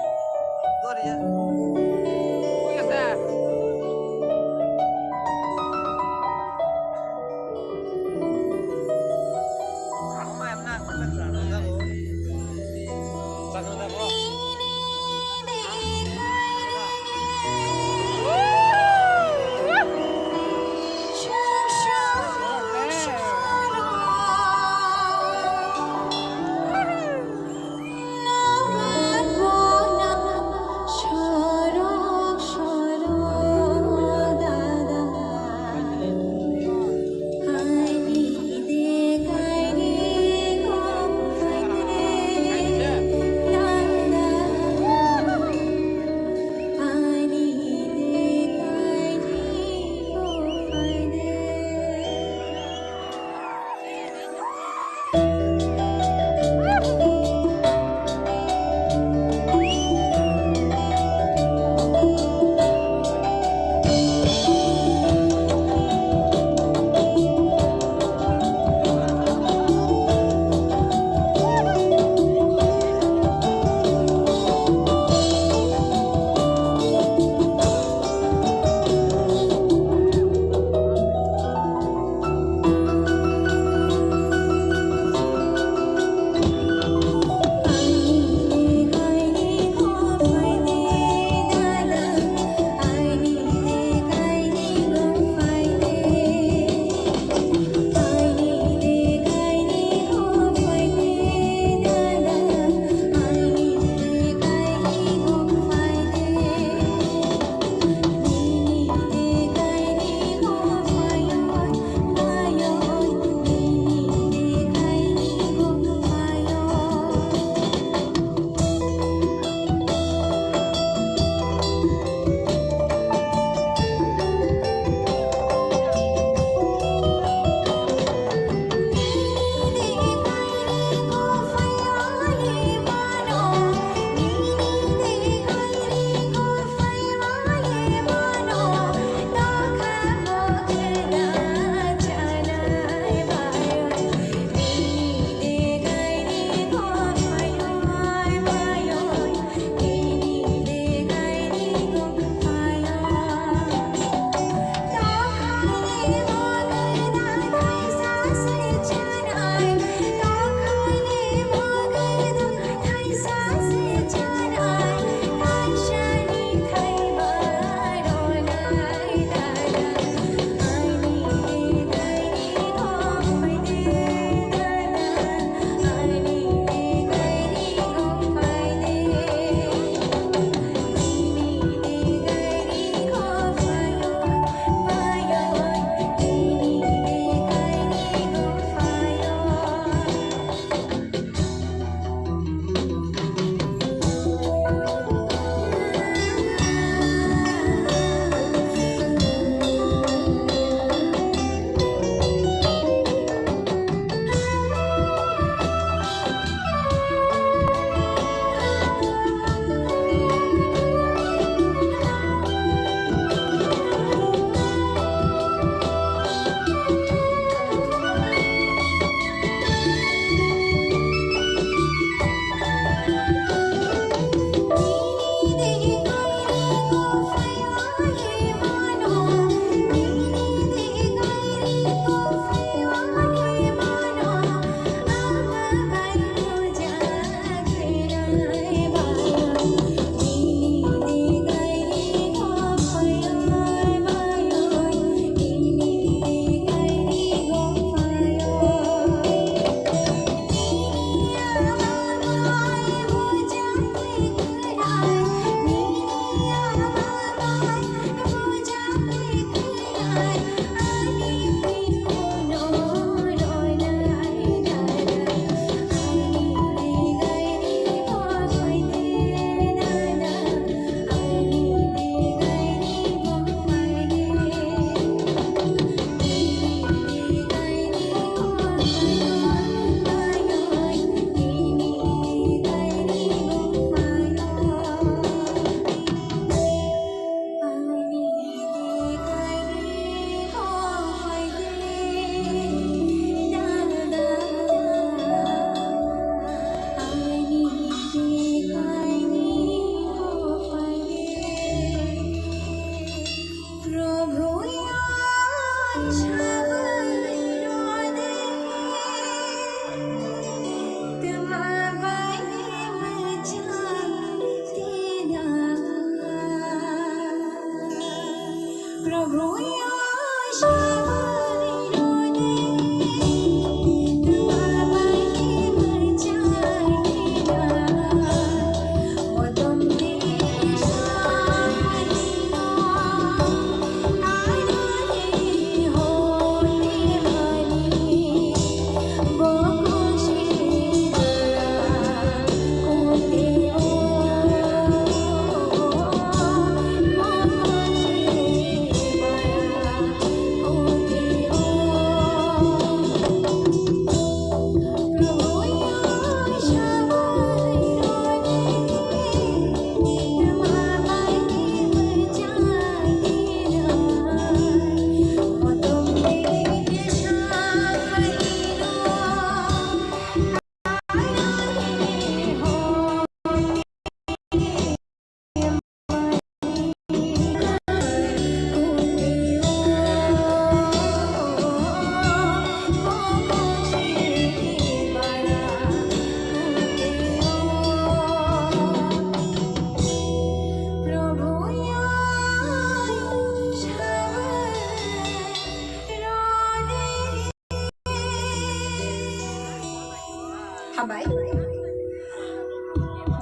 Hambai.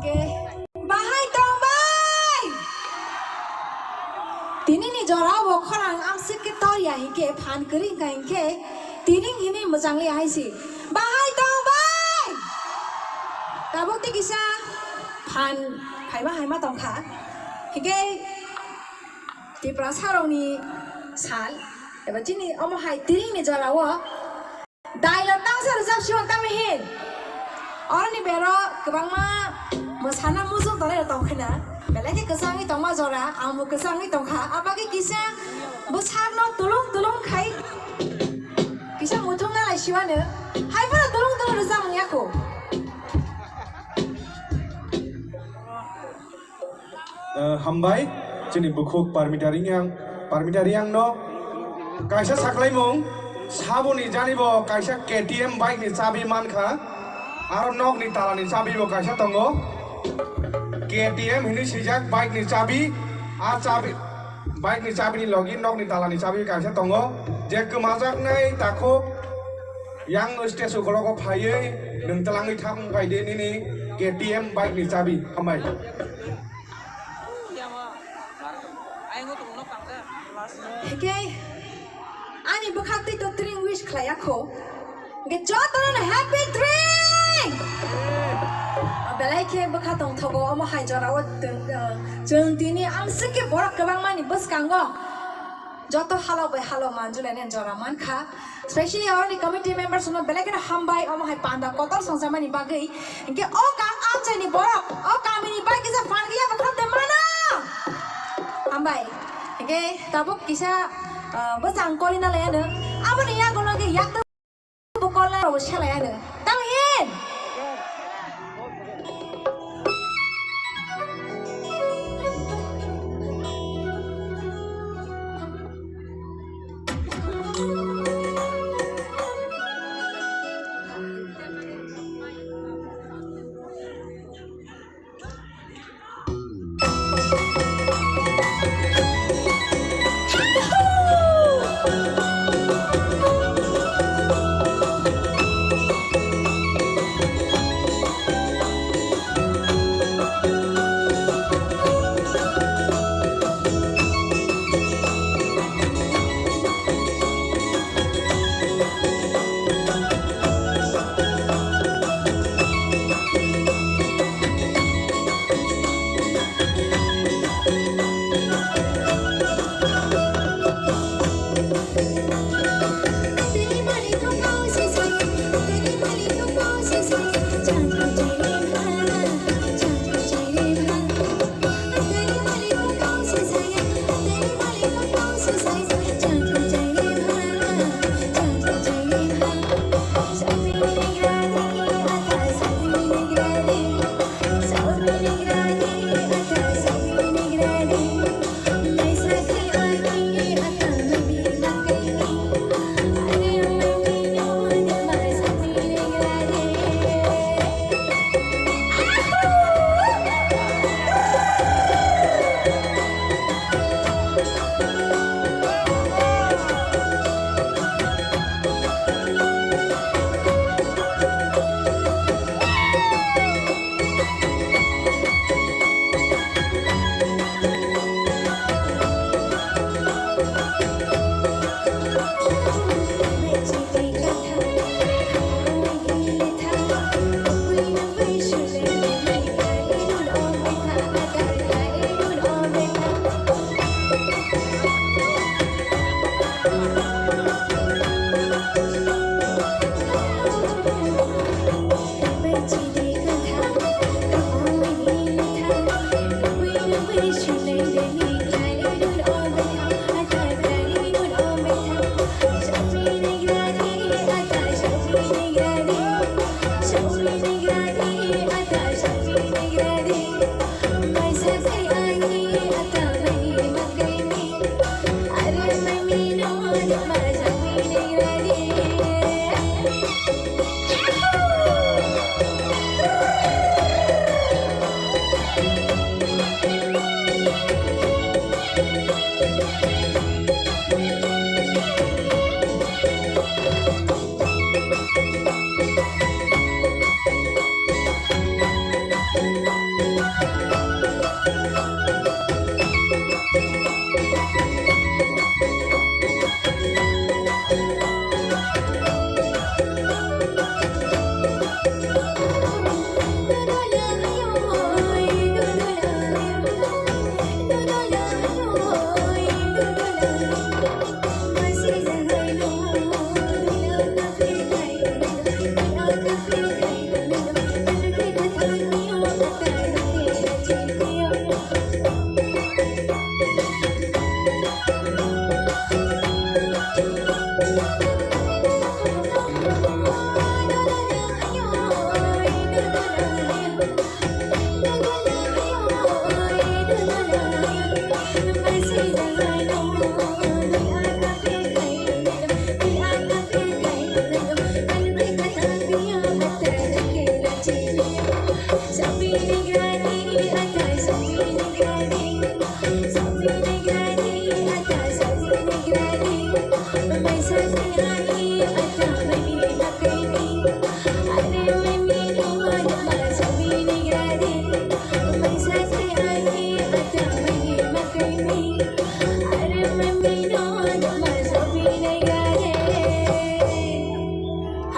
Ge. Bahai tongbai. Tini ni jora o khorang amsik ke tor ya hinkhe phan kwrwi wngkha hinkhe tini hini mwchang li hai si. Bahai tongbai. Tabuk te kisa phan phaima haima tongkha. Hinkhe Tiprasa rokni sal eba chini omo hai tini ni jora o Dialogue tangsa rwjak sio tamo hin. Oroni bero kwbangma mwsana muchung tongnai rok tong khna. Belai khe kwchangwi tongma jora, ang bo kwchangwi tong kha. Abagwi kisa bwsakno tulung tulung khai kisa muthungna lai siwano. Hai phano tulung tulung rwjak wngya kho. Eh, hambai, chini bukhuk Parmita Reang, Parmita Reang no kaisa saklaimung, saboni jani bo kaisa K T M bike ni chabi mankha, aro nok ni tala ni chabi bo kaisa tongo, K T M hinwi swijak bike ni chabi, a chabi, bike ni chabi ni logi nok ni tala ni chabi kaisa tongo, je kwmajaknai takhuk, Yang stage ukologo phaiwi nwng twlangwi thang bai de nini K T M bike ni chabi. Hambai. Hingke ani bwkhak twi to tring wish khlai ya kho. Hingke jotono happy tring. Belai khe bwkha tongthogo omo hai jora o tong, uh, chwng tini amswk khe borok kwbangma ni bwskango. Joto halok bai halok manjulai nai jora mankha. Specially oroni committee members no belai kheno hambai omo hai panda kotor songjakmani bagwi. Hinkhe o kang amchaini borok, o kamini bai kisa phan khe yapha khorokte mano. Hambai. Hinkhe tabuk kisa, ah, bwsang kolina laiano. Aboni yago logi yak Bukolna rok selai ano. Tamo hin.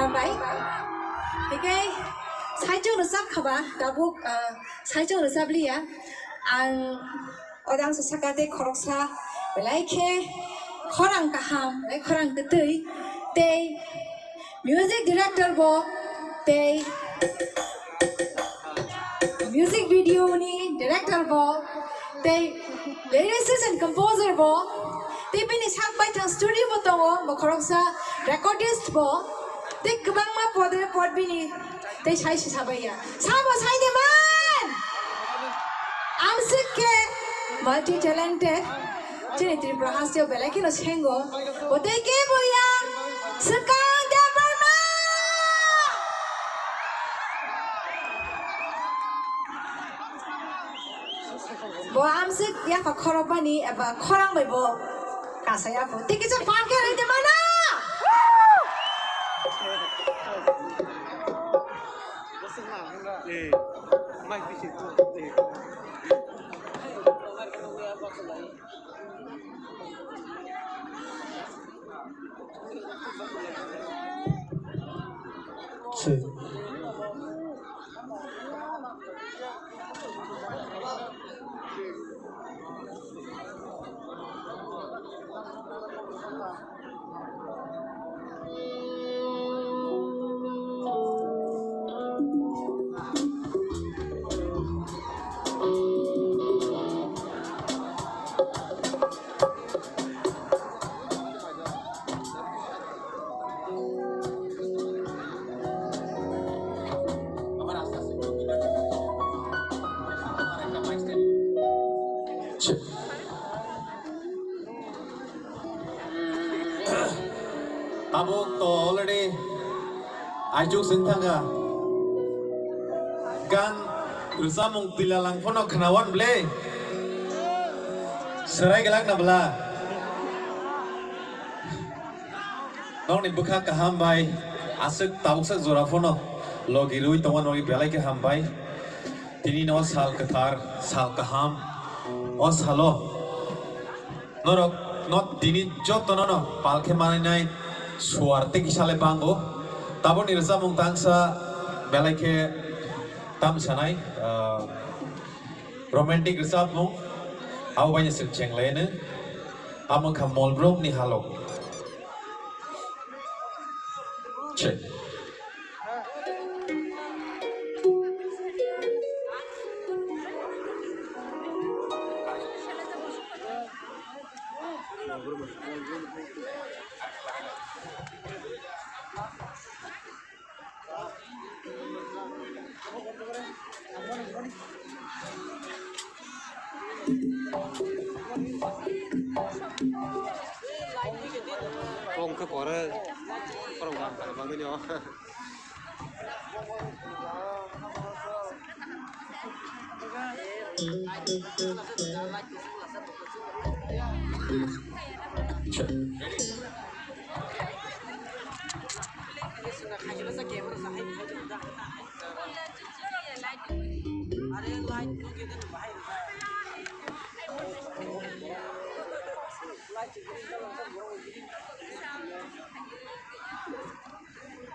Hambai. Hikai saichung rwchap khaba, tabuk, ah, saichung rwchap liya. Ang odang sa saka tei khoroksa belai khe khorang kaham, belai khorang kwtwi tei music director bo tei music video ni director bo tei lyricist and composer bo tei bini sak baithang studio bo tongo, bo khoroksa recordist bo tei kwbangma podre pod bini tei sai se sabai ya. Sabo sai de man! Amswk khe multi talented. Chini Tripura hasteo belai kheno sengo. Bo tei kebo ya. Swkang Debbarma! Bo amswk yapha khorokbani eba khorang bai bo kasa yapha. Tei kisa phan khe rwide mano. Tabuk to already aichuk sing thangkha. Gan rwchapmung twilalang phano khnawan ble. Serai glak na bla. Nokni bwkha kaham bai aswk tabuksak jora phano logi rwi tongma nokni belai khe hambai. Tini no sal kwthar, sal kaham, o salo norok no tini joto no no pal khe manai nai suar tei kisa le bango. Tabukni rwchapmung tangsa belai khe tam sanai, ah, romantic rwchapmung, abo bai se cheng lai no. Amo wngkha Molbrumni halok. Che. Kong khe pore, borok bang kha bangwi no.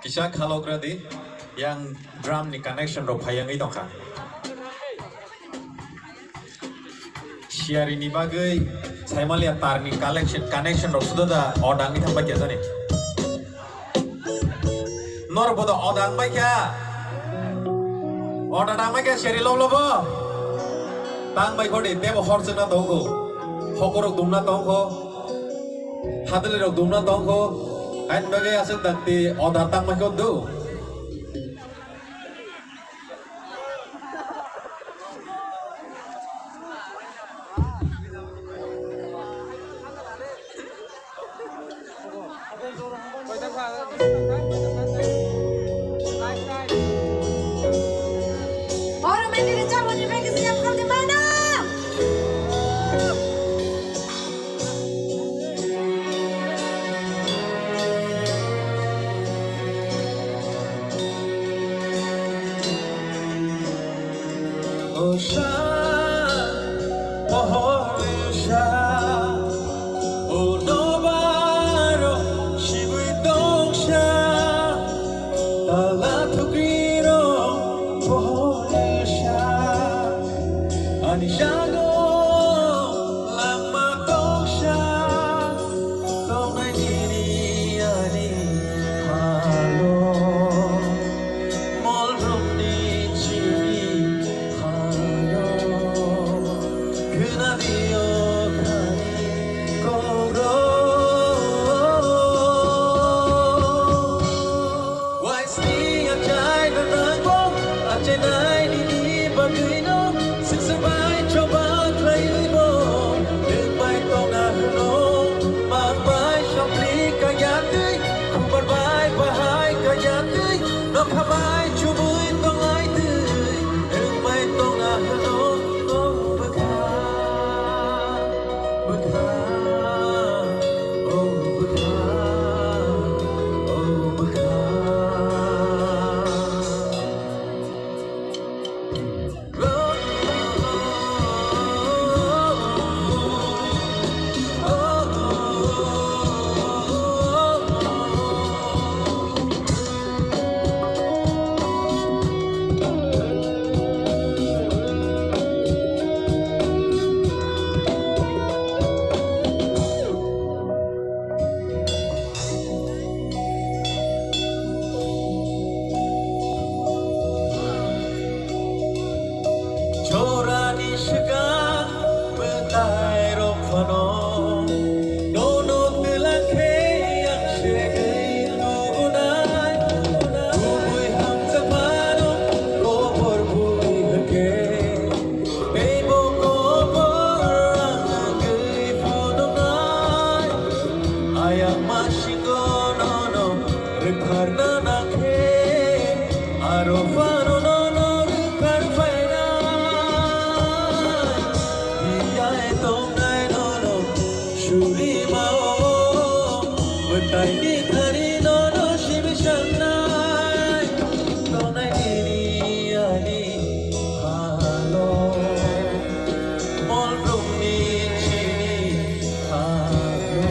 Kisa khalok rw di, yang drum ni connection rok phai wngwi tongkha. Siyari ni bagwi saimaliya tar ni collection, connection rok suda da o dangwi thang bai khe jani. Norok bodo o dang bai kha. O da dang bai kha siyari lob lobo. Tang bai khodi tebo hor chwngna tongkho. Hokorok dungna tongkho. Hadwlwi rok dungna tongkho. Kain bagwi aswk dakti order tangma khe do. Oro mende de chabo ni bagi siap kau di mana? Osa, pohor osa, o nobaro sibui tongsa, tala thukriro pohor osa, ani jago lama tongsa. Tongnai nini ani halo, Molbrumni chini halo, khwnadio khani koro. Waisni achai nanangbo, achainai nini bagwino, singsa bai choba khlaiwi bo, nwng bai tongna hwno, mang bai sopli kaya twi, khumbar bai bahai kaya twi, nokha bai chubui tonglai twi, nwng bai tongna hwno, oh bwkha, bwkha, oh bwkha, oh bwkha. Chorani swkang mwtai rok phano nono twla khe ang segwi nubunai. Kubui hamjakmano kobor bui hwnkhe teibo kobor ang wngwi phunuknai. Ayang masingo nono rwkharna nangkhe, aro phano nono rwkhar phainai. Iyai tongnai nono surimao, mwtaini thani nono simi sangnai. Tongnai nini ani halo, Molbrumni chini halo.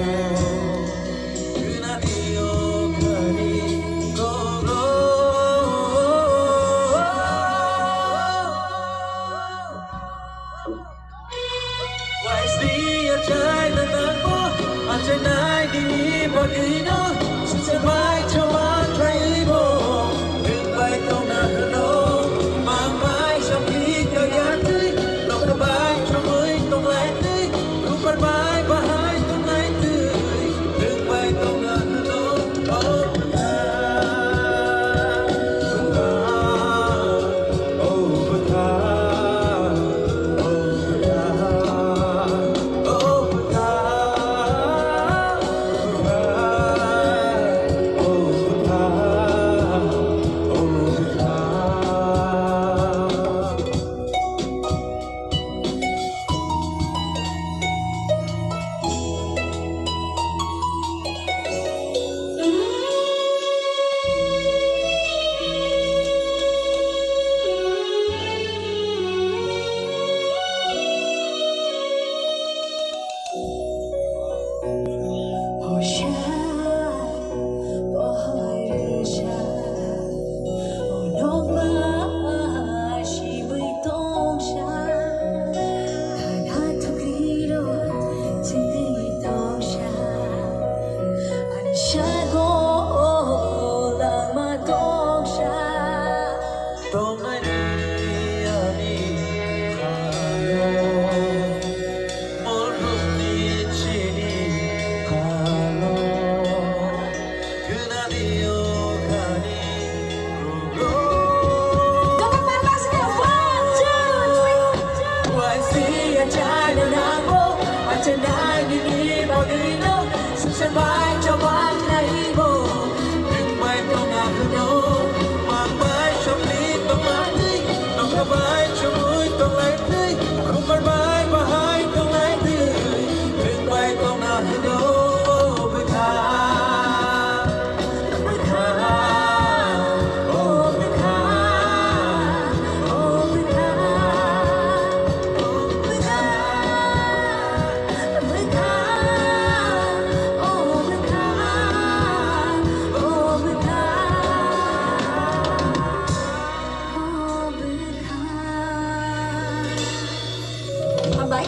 Hambai.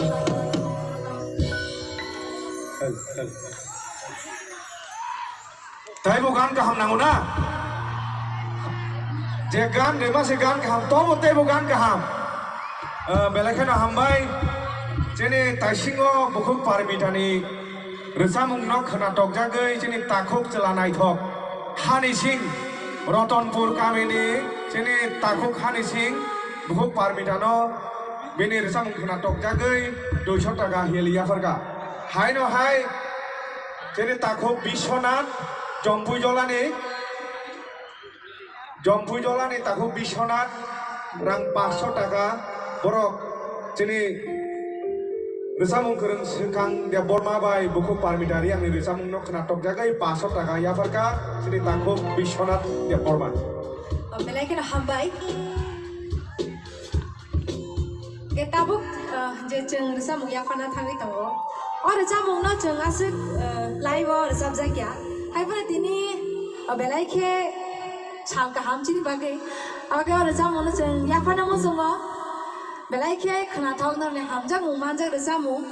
Taibo gan kaham nango na? Je gan rema se gan kaham, tobo teibo gan kaham. Eh, belai kheno hambai. Chini taisingo bukhuk parmitani rwchapmungno khwnatok jagwi chini takhuk chwla naithok Hani Singh, Ratanpur kamini chini takhuk Hani Singh bukhuk parmitano bini rwchapmung khwnatok jagwi duiso taka hiyali yapharkha. Haino hai chini takhuk Biswanath Jompui Jolani, Jompui Jolani takhuk Biswanath rang paanch sho taka borok chini rwchapmung kwrwng Swkang Debbarma bai bukhuk Parmita Reangni rwchapmungno khwnatok jagwi paanch sho taka yapharkha chini takhuk Biswanath Debbarma. O, belai kheno hambai. Khe tabuk, ah, je chwng rwchapmung yapharna thangwi tongo. O rwchapmungno chwng aswk, ah, live-o rwchapjakya. Haiphano tini, ah, belai khe sal kaham chini bagwi. Abo khe o rwchapmungno chwng yapharna muchungo. Belai khe khwnathok norokni hamjakmung manjak rwchapmung.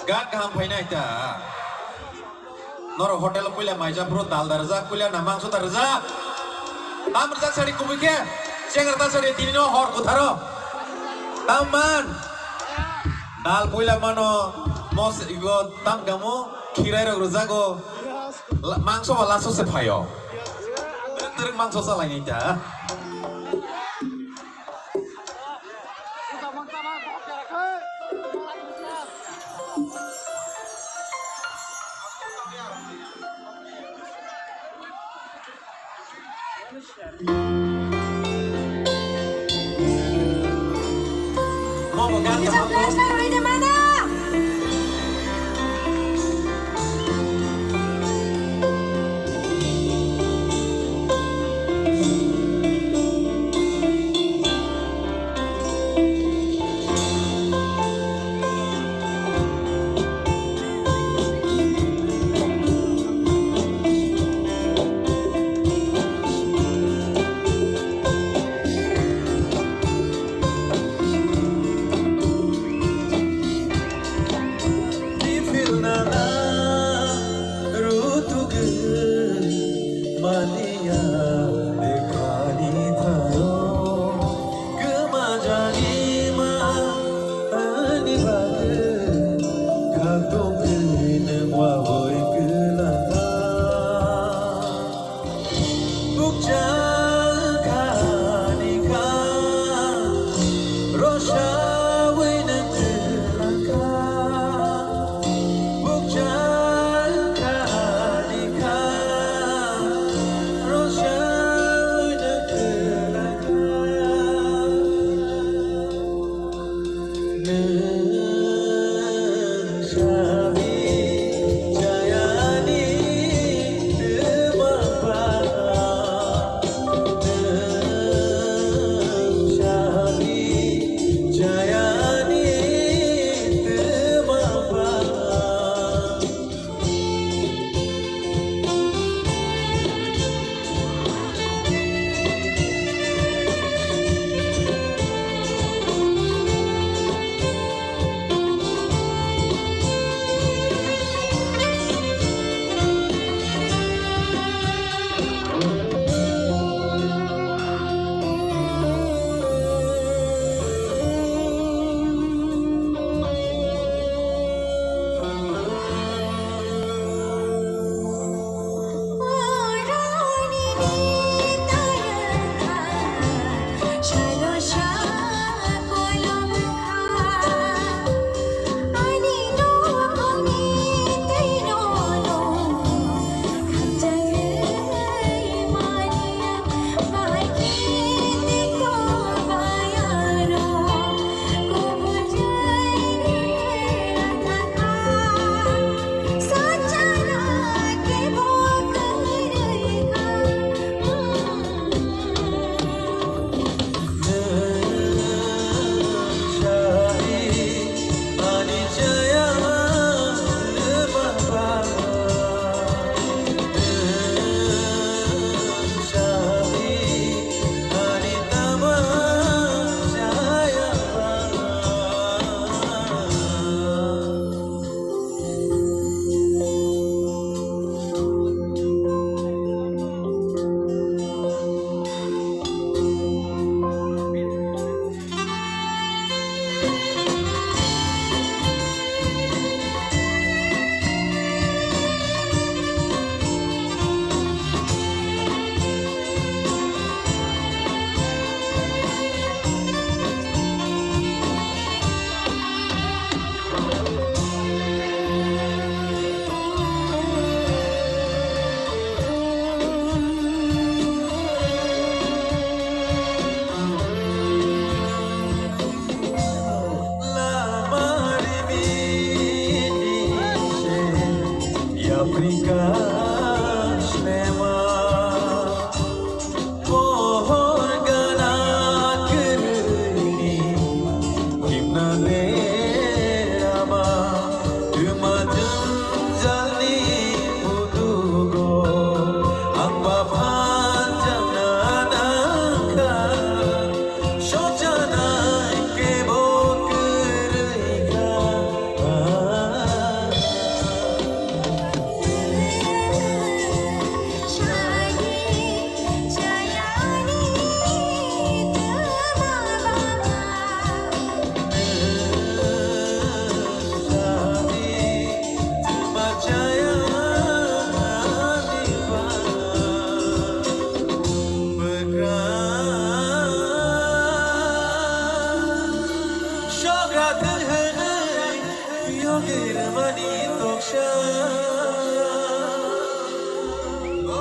Gan kaham phainai ta. Norok hotel puila maija phuru dal da rwjak, puila na mangso da rwjak. Tam rwjak sari kubui khe, chengra ta sari tini no hor kutharo. Tam man. Dal puila mano, mos igo tam kamo, khirai rok rwjago. La-, mangso ba laso se phaio. Twrwk twrwk mangso chalainai ta. Girmani toksa, o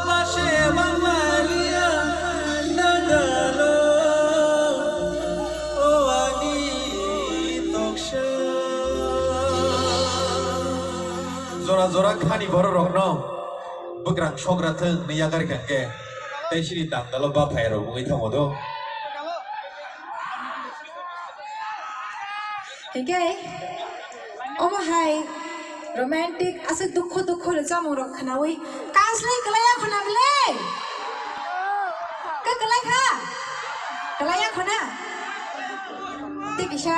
base bangmaliya nangalo, o ani toksa. Jora jora khani borok rokno bwkrang sokra thwng hwnwi yakarkha khe, tei sini tangtalo baphai rok wngwi thango do. Hinkhe, omo hai romantic, aswk dukhu dukhu rwchapmung rok khwnaui kasli kwlaiya khwna bwle? Khe kwlai kha? Kwlaiya khwna? Tei kisa,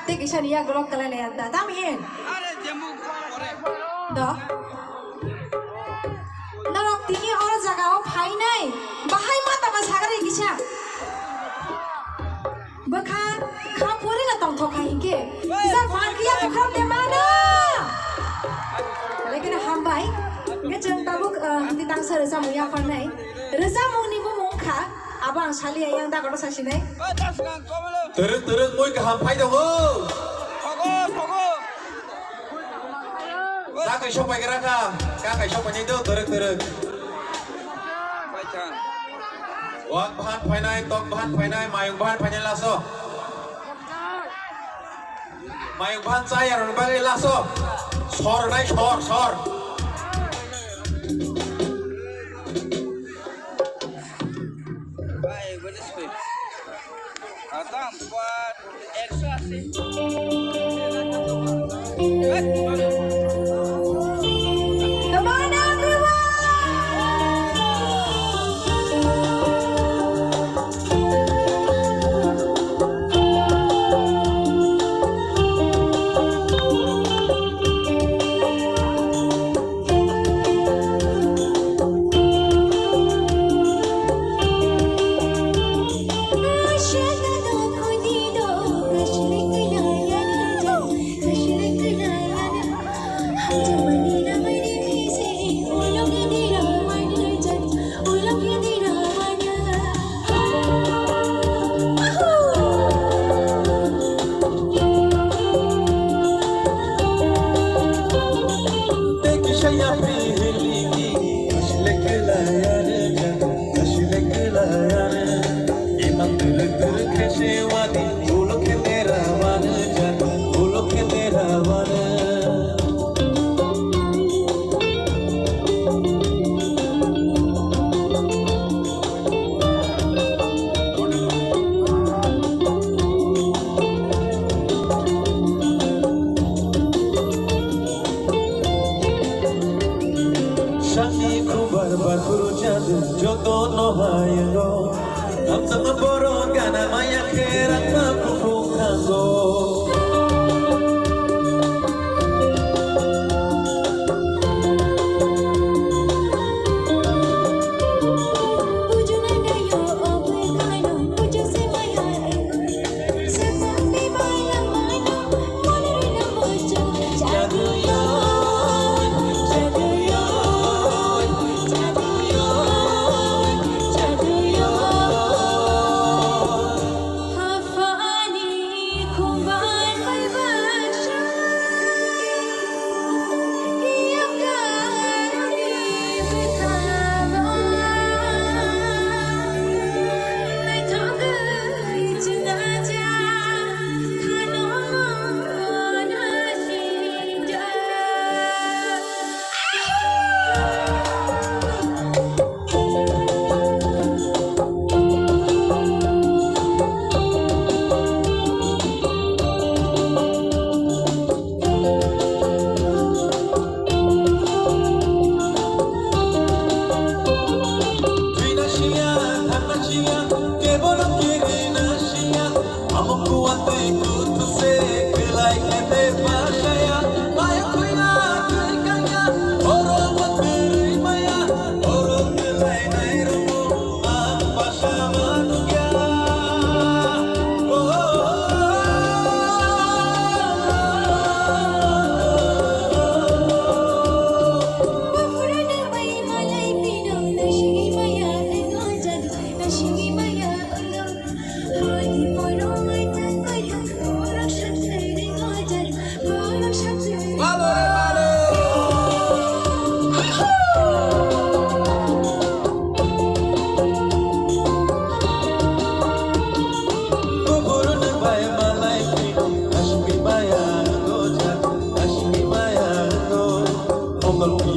tei kisa ni yagulo kwlai laiya da, tamo hin? Do? Norok tini oro jaga o phainai, bahai ma tama sagari kisa. Bwkha kha puri no tongthok kha hinkhe. Kisa phan khiya bwkha de mano. Lekin hambai. Nge chwng tabuk, ah, hindi tangsa rwchapmung yapharnai. Rwchapmung ni bumung kha. Abo ang saliya yang da koto sasinai. Twrwk twrwk mui kaham phai tongo. Thogo, thogo. Cha kaisa paigra kha, cha kaisa painai do, twrwk twrwk. Wak bahan phainai, tok bahan phainai, mayung bahan phainai laso. Mayung bahan chaya rwni bagwi laso. Sor nai sor, sor. Adam, kuat. Ekso asi. Come on, everyone!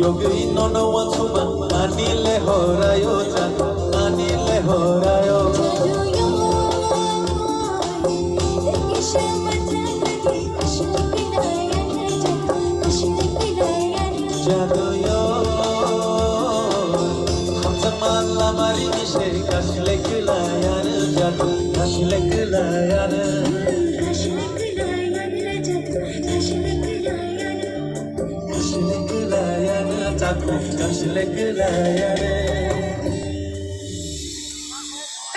Togwi nono wansukma, ani le horayo jadu, ani le horayo. Jadu yo, hamjakma lamari ni se kasile kila yar jadu, kasile kila yar.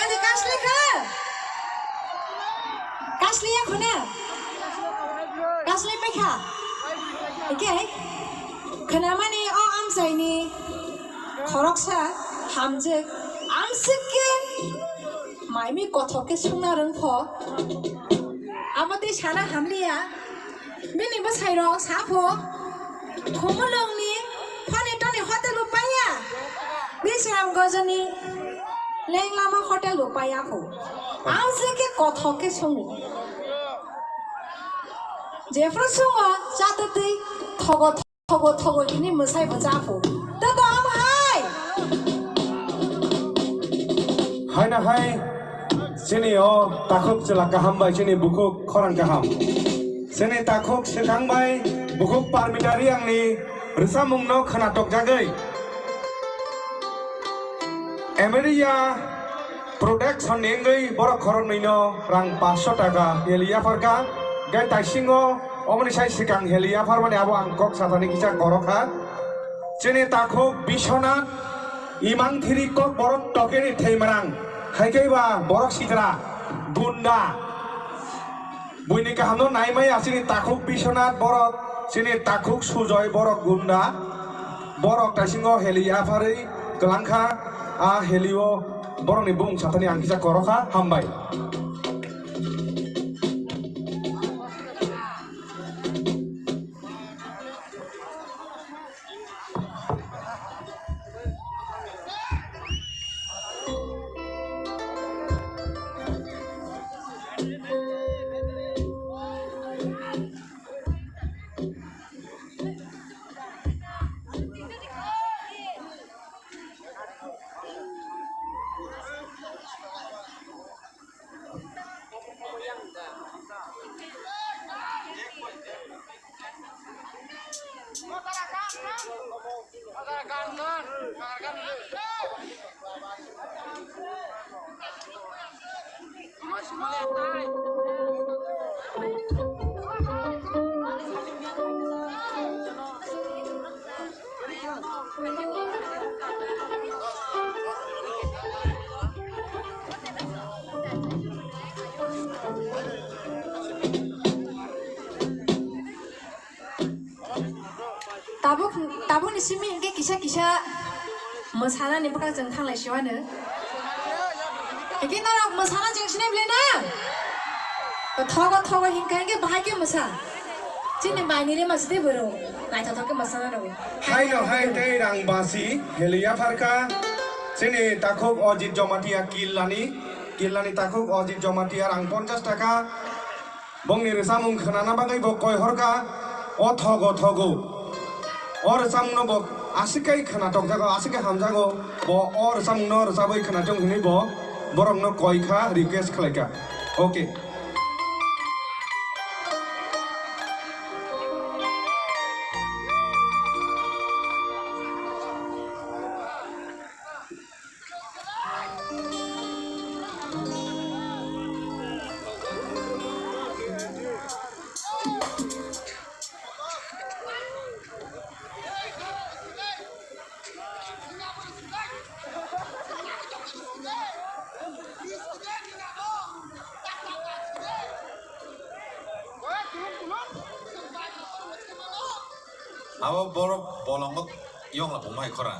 Ani kasle kha? Kasle ya khuna? Kasle pai kha? Ike? Khwnamani o amchaini khoroksa hamjwk amswk khe maimi kothok khe sungna rwngkho. Abo tei sana hamliya. Bini bwsairok sapho, Khumulwngni phone toni hotel bo paiya, Bisramganjni lenglama hotel bo paiya pho. Ang je khe kothok khe songo. Jephru songo, chatwtwi thogo thogo thogo hini mwsai bo cha pho. Tei bo ham hai. Haina hai, chini o takhuk chwla kaham bai chini bukhuk khorang kaham. Chini takhuk swkang bai bukhuk Parmita Reangni rwchapmungno khwnatok jagwi Ameria Production ni wngwi borok khoroknwino rang paanch sho taka heli yapharkha. Gai taisingo omoni sai swkang heli yapharmani abo ang kok sathani kisa korokha. Chini takhuk Biswanath Imang thiri kok borok tokeni theimarang, hai khe ba borok sitra, gunda. Buini kahamno naimaya chini takhuk Biswanath borok, chini takhuk Sujoy borok gunda. Borok taisingo heli yapharwi kwlangkha, a helio borokni bumung sathani ang kisa korokha, hambai. Tabuk, tabukni simi hwnkhe kisa kisa mwsanani bwkha chwng thanglai siwano. Hwnkhe norok mwsana chwng sinai bwlai na? Thogo thogo hinkha hwnkhe bahai khe mwsa. Chini maini rema se tei bwrwi naithothok khe mwsana rw. Haino hai tei rang basi heli yapharkha. Chini takhuk Ajit Jamatia Killani, Killani takhuk Ajit Jamatia rang ponchash taka. Bongni rwchapmung khwnana bagwi bo koi horkha, o thogo thogo. O rwchapmungno bo aswk khe khwnatok jago, aswk khe hamjago. Bo o rwchapmungno rwchapwi khwnathung hwnwi bo borokno koi kha, request khlai kha. Okay. Abo borok bolongo yongla bumai khora.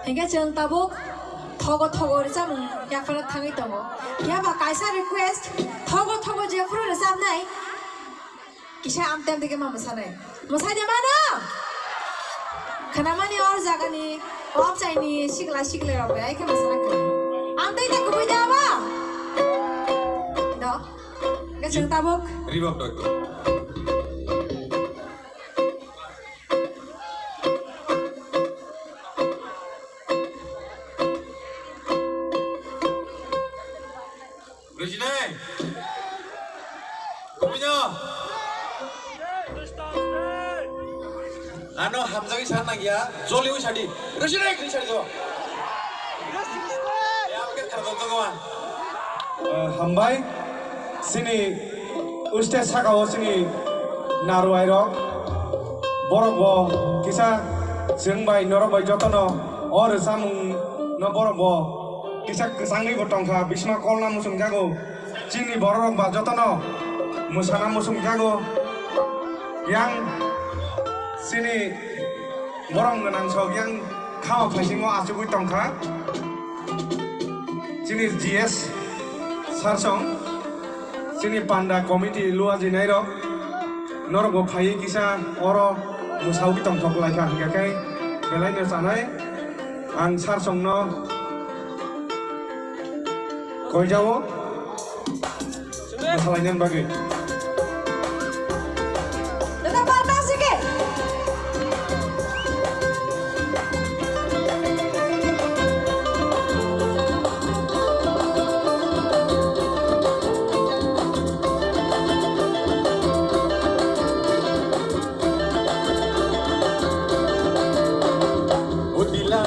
Hingke chwng tabuk thogo thogo rwchapmung yaphara thangwi tongo. Phiya ba kaisa request, thogo thogo jephuru rwchapnai, kisa amte amte khe ma mwsanai. Mwsai de mano? Khnamani or jagani, o amchaini sikla sikla rok bai khe mwsana khe. Amtwi de kubui de abo? Do. Hingke chwng tabuk. Ribok doi. Rwchinai. Kubui no. Ano hamjagwi sa nangya, joliwi sadi. Rwchinai kri sadi do. Hambai, sini uste saka o sini naruai rok. Borok bo kisa chwng bai norok bai jotono o rwchapmung no borok bo kisa kwchangwi bo tongkha, bisma kolna muchung jago. Chini borok rok ba jotono mwsana muchung jago. Yang chini borok gwnang sok yang khama phaisingo achugwi tongkha. Chini G S sir song, chini panda committee luajinai rok, norok bo phaiwi kisa oro mwsawi tongthok lai kha, hingkha khe belai no chanai. Ang sir song no koi jao. Salainani bagwi. Dada, palma sige. Utila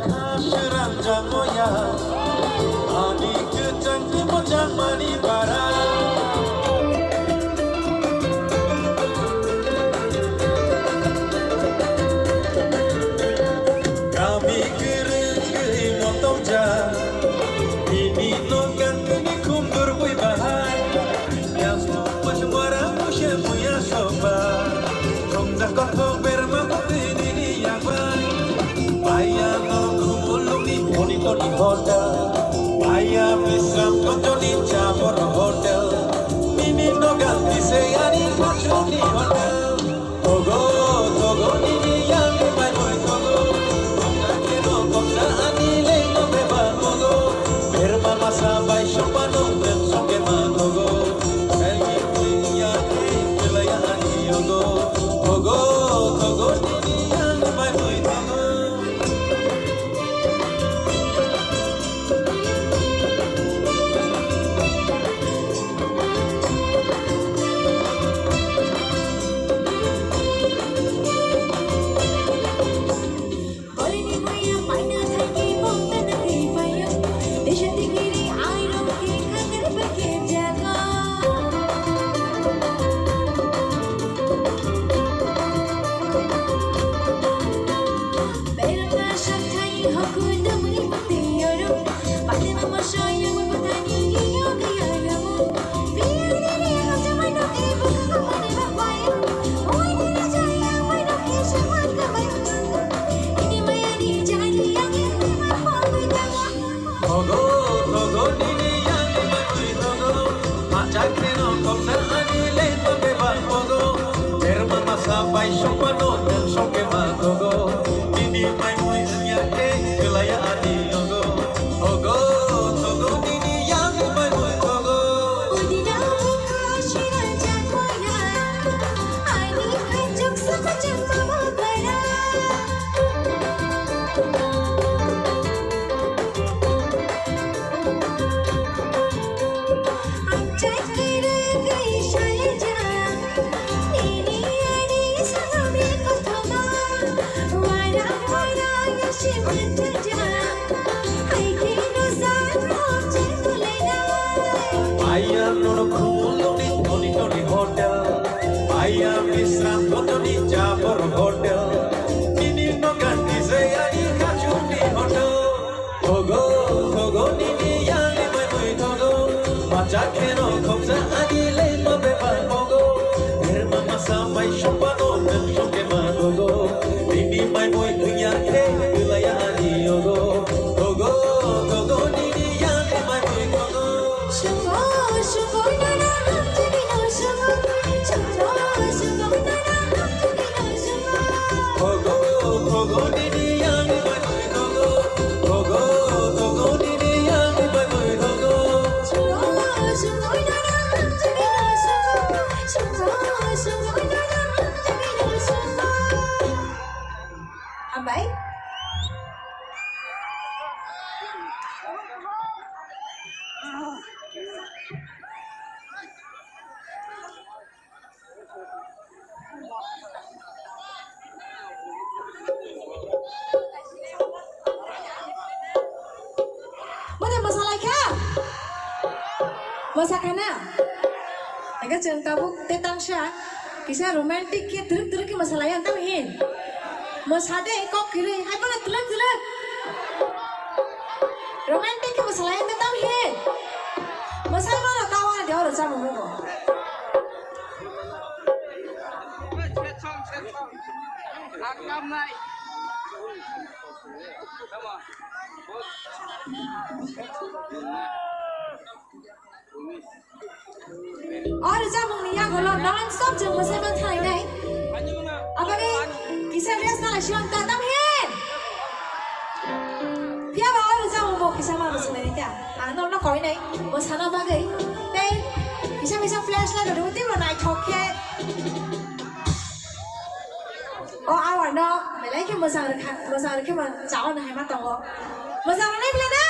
kha sranjamoya, ani kwchang kwchang mani bara. Kami kwrwngwi motom ja, bini nogan bini khumdur bui bahai. Yang stung pas wara musia muya soba. Rongja kothok berma kote nini yabai. Baya no khumulung ni boni toni hotel. Baya bisram kotoni chabor hotel. Nini nogal tise ani khachuni hotel. Togo, togo, nini yang bai bai togo. Keno koksa ani le no beba togo. Berma masa bai sopa no den soke ma togo. Selgi kui ya ke kelaya ani yogo. Togo, togo, nini yang bai bai togo. Thogo, thogo, nini yang bai bai thogo. Machak kheno khoksa ani le toge ba thogo. Berma masa bai sokpano den soke ma thogo. Nini mai mui wngya khe kwlaya ani yogo. Thogo, thogo, nini yang bai bai thogo. Aya nono khumuloni toni toni hotel. Aya bisram botoni cha Hotel, nini nokan twijai ani kachukni hotel. Thogo, thogo, nini yangni maimui thogo. Macha kheno khoksa ani lema bebak bogo. Erma masa mai sopano nang soke ma gogo. Nini maimui dunya khe bilaya ani yogo. Thogo, thogo, nini yangni maimui thogo. Shungo, shungo, nana, hamjini no shungo. Shungo, shungo, nana, hamjini no shungo. Thogo, thogo, nini yangni maimui thogo. Thogo, thogo, nini yangni maimui thogo. Shungo, shungo, nana, hamjini no shungo. Shungo, shungo, nana, hamjini no shungo. Hambai. Mode mwsalai kha? Mwsa kha na? Ega chwng tabuk te tangsa kisa romantic khe twrwk twrwk khe mwsalai ang tamo hin. Mwsa de kok kirwi hai bono twlwk twlwk. Romantic khe mwsalai ang tamo hin. Mwsai mano tawa de oro chamung rwgo. O rwchapmungni yagulo non stop chwng mwsai man thanglainai. Aboni kisa rest nalai siyan ta tam hin. Phiya ba o rwchapmung bo kisa ma mwsai nai ta. Ang norokno koinai mwsana bagwi. Tei kisa kisa flash light rw tei bo naithok khe. O awarno belai khe mwchang rwkha, mwchang rwkhe bo chao no hai ma tongo. Mwchang rwnai bwle na?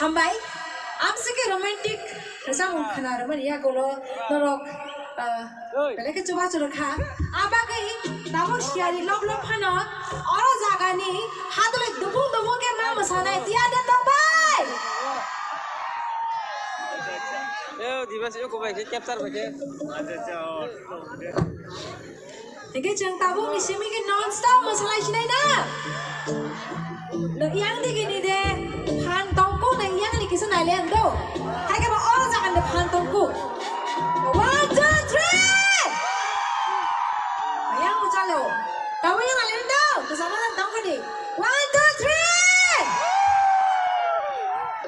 Hambai, amsike romantic rwchapmung khna rwmani yagulo norok, ah, belai khe chubachu rwkha. Abagwi tabuk siyari lok lok phano oro jagani hadwlwi dubung dubung khe ma mwsanai tiyar da tongbai. Yo, Dimas, yo, kubai khe capture bai khe. Hingke chwng tabukni simi khe non stop mwsalai sinai na. No, yang digi ni de phan tongku na yang ni kisa nai le ando. Hai ke ba oro jagan de phan tongku. One, two, three. Yang muchalo. Tabuk yang ale ando. Kesana tongku ni. One, two, three.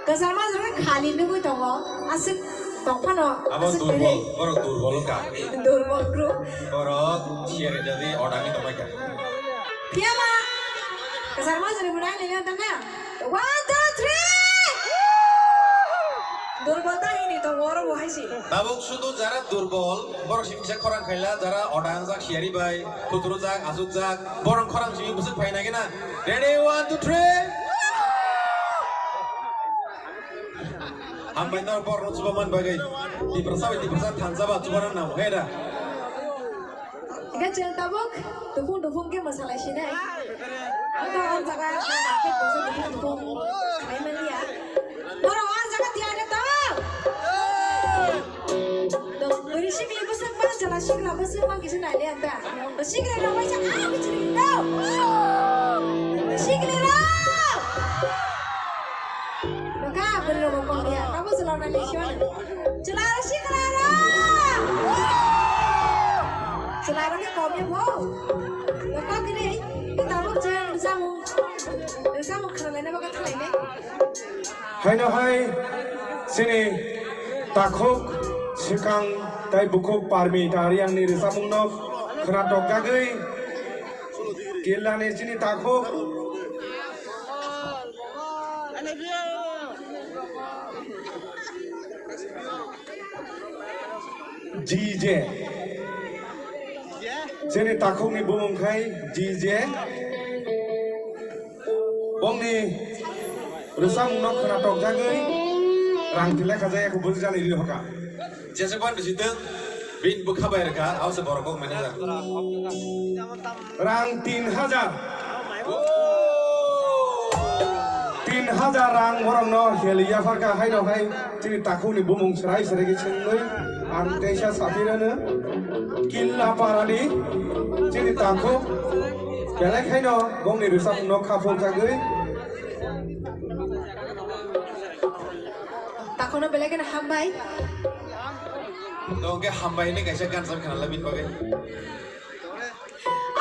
Kesana khali nugui tongo. Asik tongphano. Abo asik durbol, borok durbol wngkha. Durbol group. Borok siyari jadi odangni tongbaikha. Phiyama. Kasar ma jani mwnai lengya tana. One, two, three. Durbol ta hini to woro bo haisi. Tabuk sudu jara durbol, borok sini kisa khorang khaila, jara odang jak siyari bai, kuturu jak, asuk jak, borok khorang simi bwswk phaina gina. Ready, one, two, three. Hambai no borok no chuba man bagwi. Tiprasa bai Tiprasa thansa ba chuba nang nang heda. Hingke chwng tabuk dufung dufung khe mwsalai sinai. Ang to ang jaga khe bosa dufung dufung khlai manya. Borok ang jaga tiyar khe tong. Dori sikli bwswk ba jala sikla bwswk ma kisa nai le ang ta. Sikli rok waisa ang bichiri tong. Sikli rok. Baka bwrwi rok kong ya. Tamo chwla nai le sio. Chwla rok sikla rok. Chwla rok ni kom ya bo. Baka gini. Tabuk je rwchapmung. Rwchapmung khwna lai na baka thalai nai. Haino hai chini takhuk swkang tai bukhuk Parmi Tariang ni rwchapmung no khwna tok jagwi Killa ni chini takhuk. G J. Chini takhuk ni bumung khai G J. Bongni rwchapmung no khwna tok jagwi rang tila kha jaya kho bujali ri hoka. Jesa ban bisi teng bin bukha bai rwkha, ause borok kok manager. Rang tin hajar. Tin hajar rang borok no heli yaphar kha hai no hai chini takhuk ni bumung serai serai khe chwngwi ang teisa saphirano Killa parani chini takhuk belai khaino bongni rwchapmung no kha phung jagwi. Takhono belai kheno hambai. Tongke hambai hinwi kaisa gan sam khna labin bagwi.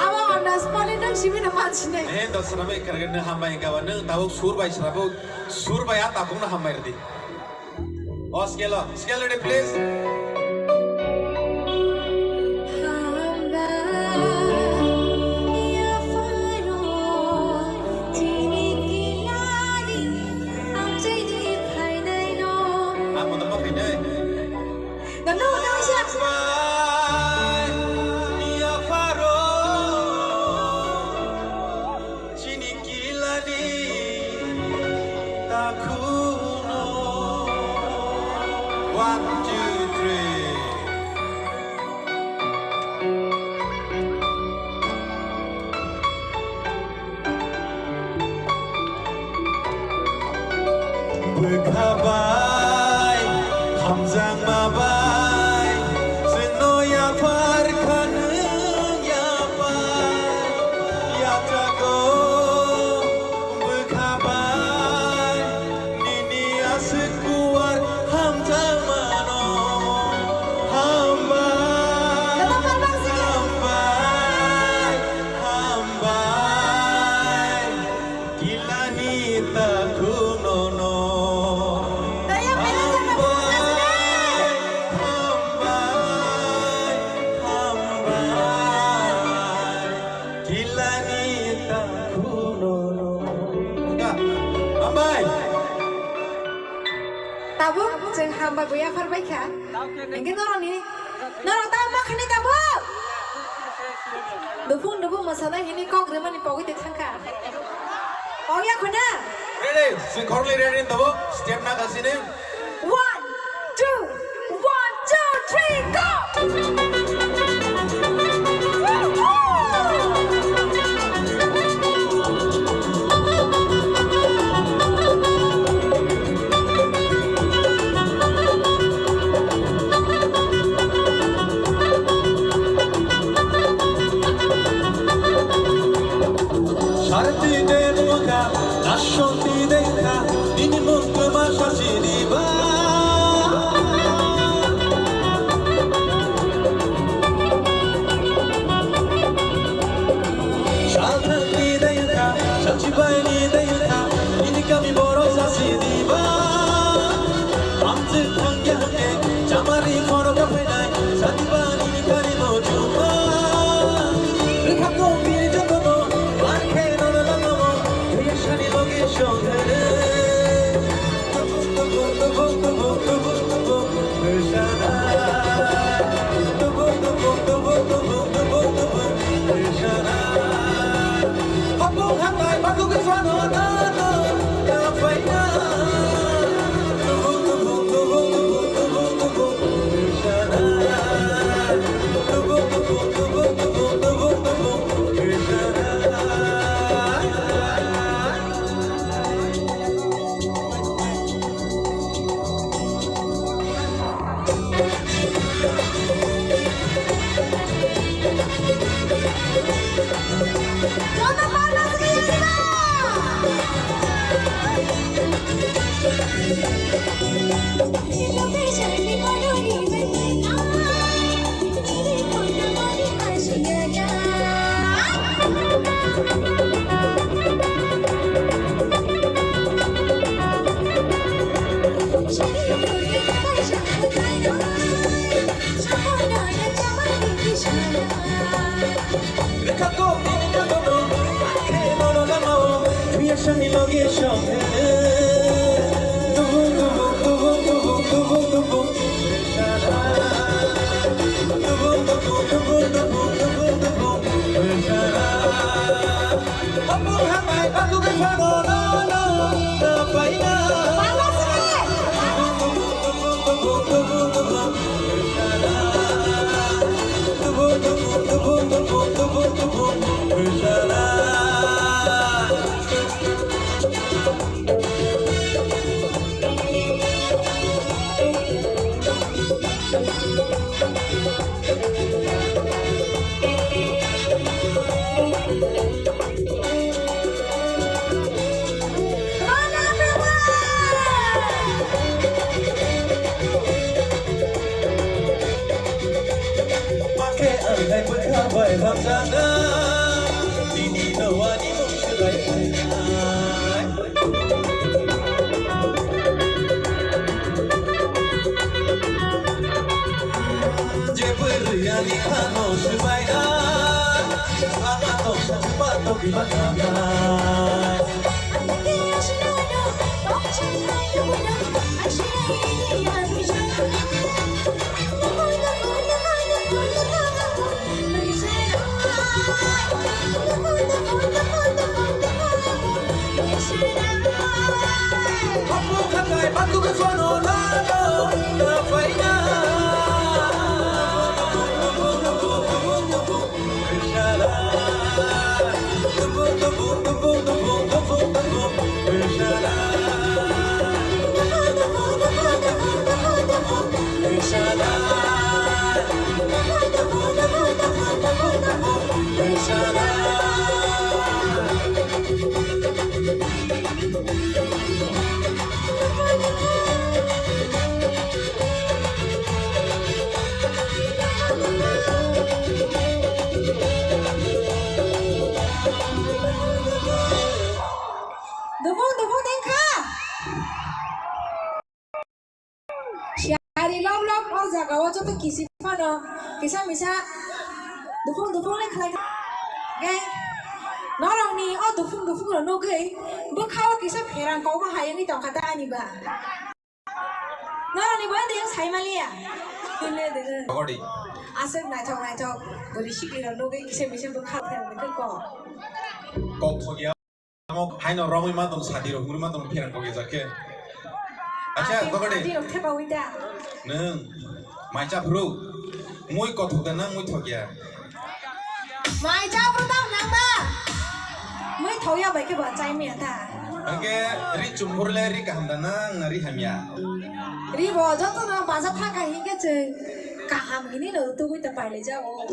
Abo on the spot ni nang simi na man sinai. Eh, dos sana bai kargen na hambai hinka ba nang tabuk sur bai srabo sur bai a tabuk na hambai rdi. O scale o, scale ready please. Ang mo tongma khainai. Ganda mo tongma siya. Chini kilani takhuno. One, two, three. Bwkha bai, hamjakma bai, chwngno yaphar kha nwng yaphar, yachago bwkha bai. Nini aswk kuar hamjakmano. Hambai, hambai, hambai. Kilani takhunono. Hambai, hambai, hambai. Kilani takhunono. Hambai. Tabuk chwng hambai bo yaphar bai kha. Hingke norokni, norok ta ma khani tabuk. Dupung dupung mosalai hini kok rimani pogwi de thangkha. Pogya khuna. Ready, sing khorli ready tabo, step na kasini. One, two, one, two, three, go! Sarti de muka, nasonti de ka, nini mukma sasini ba. Salthangni dayuka, salchibaini dayuka, nini kami borok sasini ba. Amjwk thangya hwnkhe, chamari khorok phainai, satibani kari mochuma. Rwkha kong bini jotono, mar khe nono langamo, thuyasani logi songthene. Makhe ang hai bwkha bai hamjana, nini nowani mung swlai phainai. Je bwrwi ani khano swbaina, ama tongsa swba tongwi ma khanai. Dubung, dubung dengkha. Siyari lok lok o jaga o joto kisi phano kisa misa dufung dufung le khlai kha. Ge norok ni o dufung dufung rok nugwi bwkha o kisa pherang kok ma hai wngwi tong kha ta ani ba. Norok ni bo de sai maliya. Tile de. Pagodi. Aswk naithok naithok bwrwi sikli rok nugwi kisa misa bwkha pherang kok. Kok thokya. Tamo haino romwi ma tong, sadi rok hurwi ma tong, pherang kok ejak khe. Acha, ati, gogode. Ati rok thepa wi da. Nwng, mai cha phuru. Mui kothok da na mui thokya. Mai cha phuru tam nang ba. Mui thokya bai khe ba chai maya ta. Angke ri chumphur le ri kaham da nang na ri hamya. Ri bo joto no baja thang ka hingke chwng kaham hini no tugui ta pailai jao.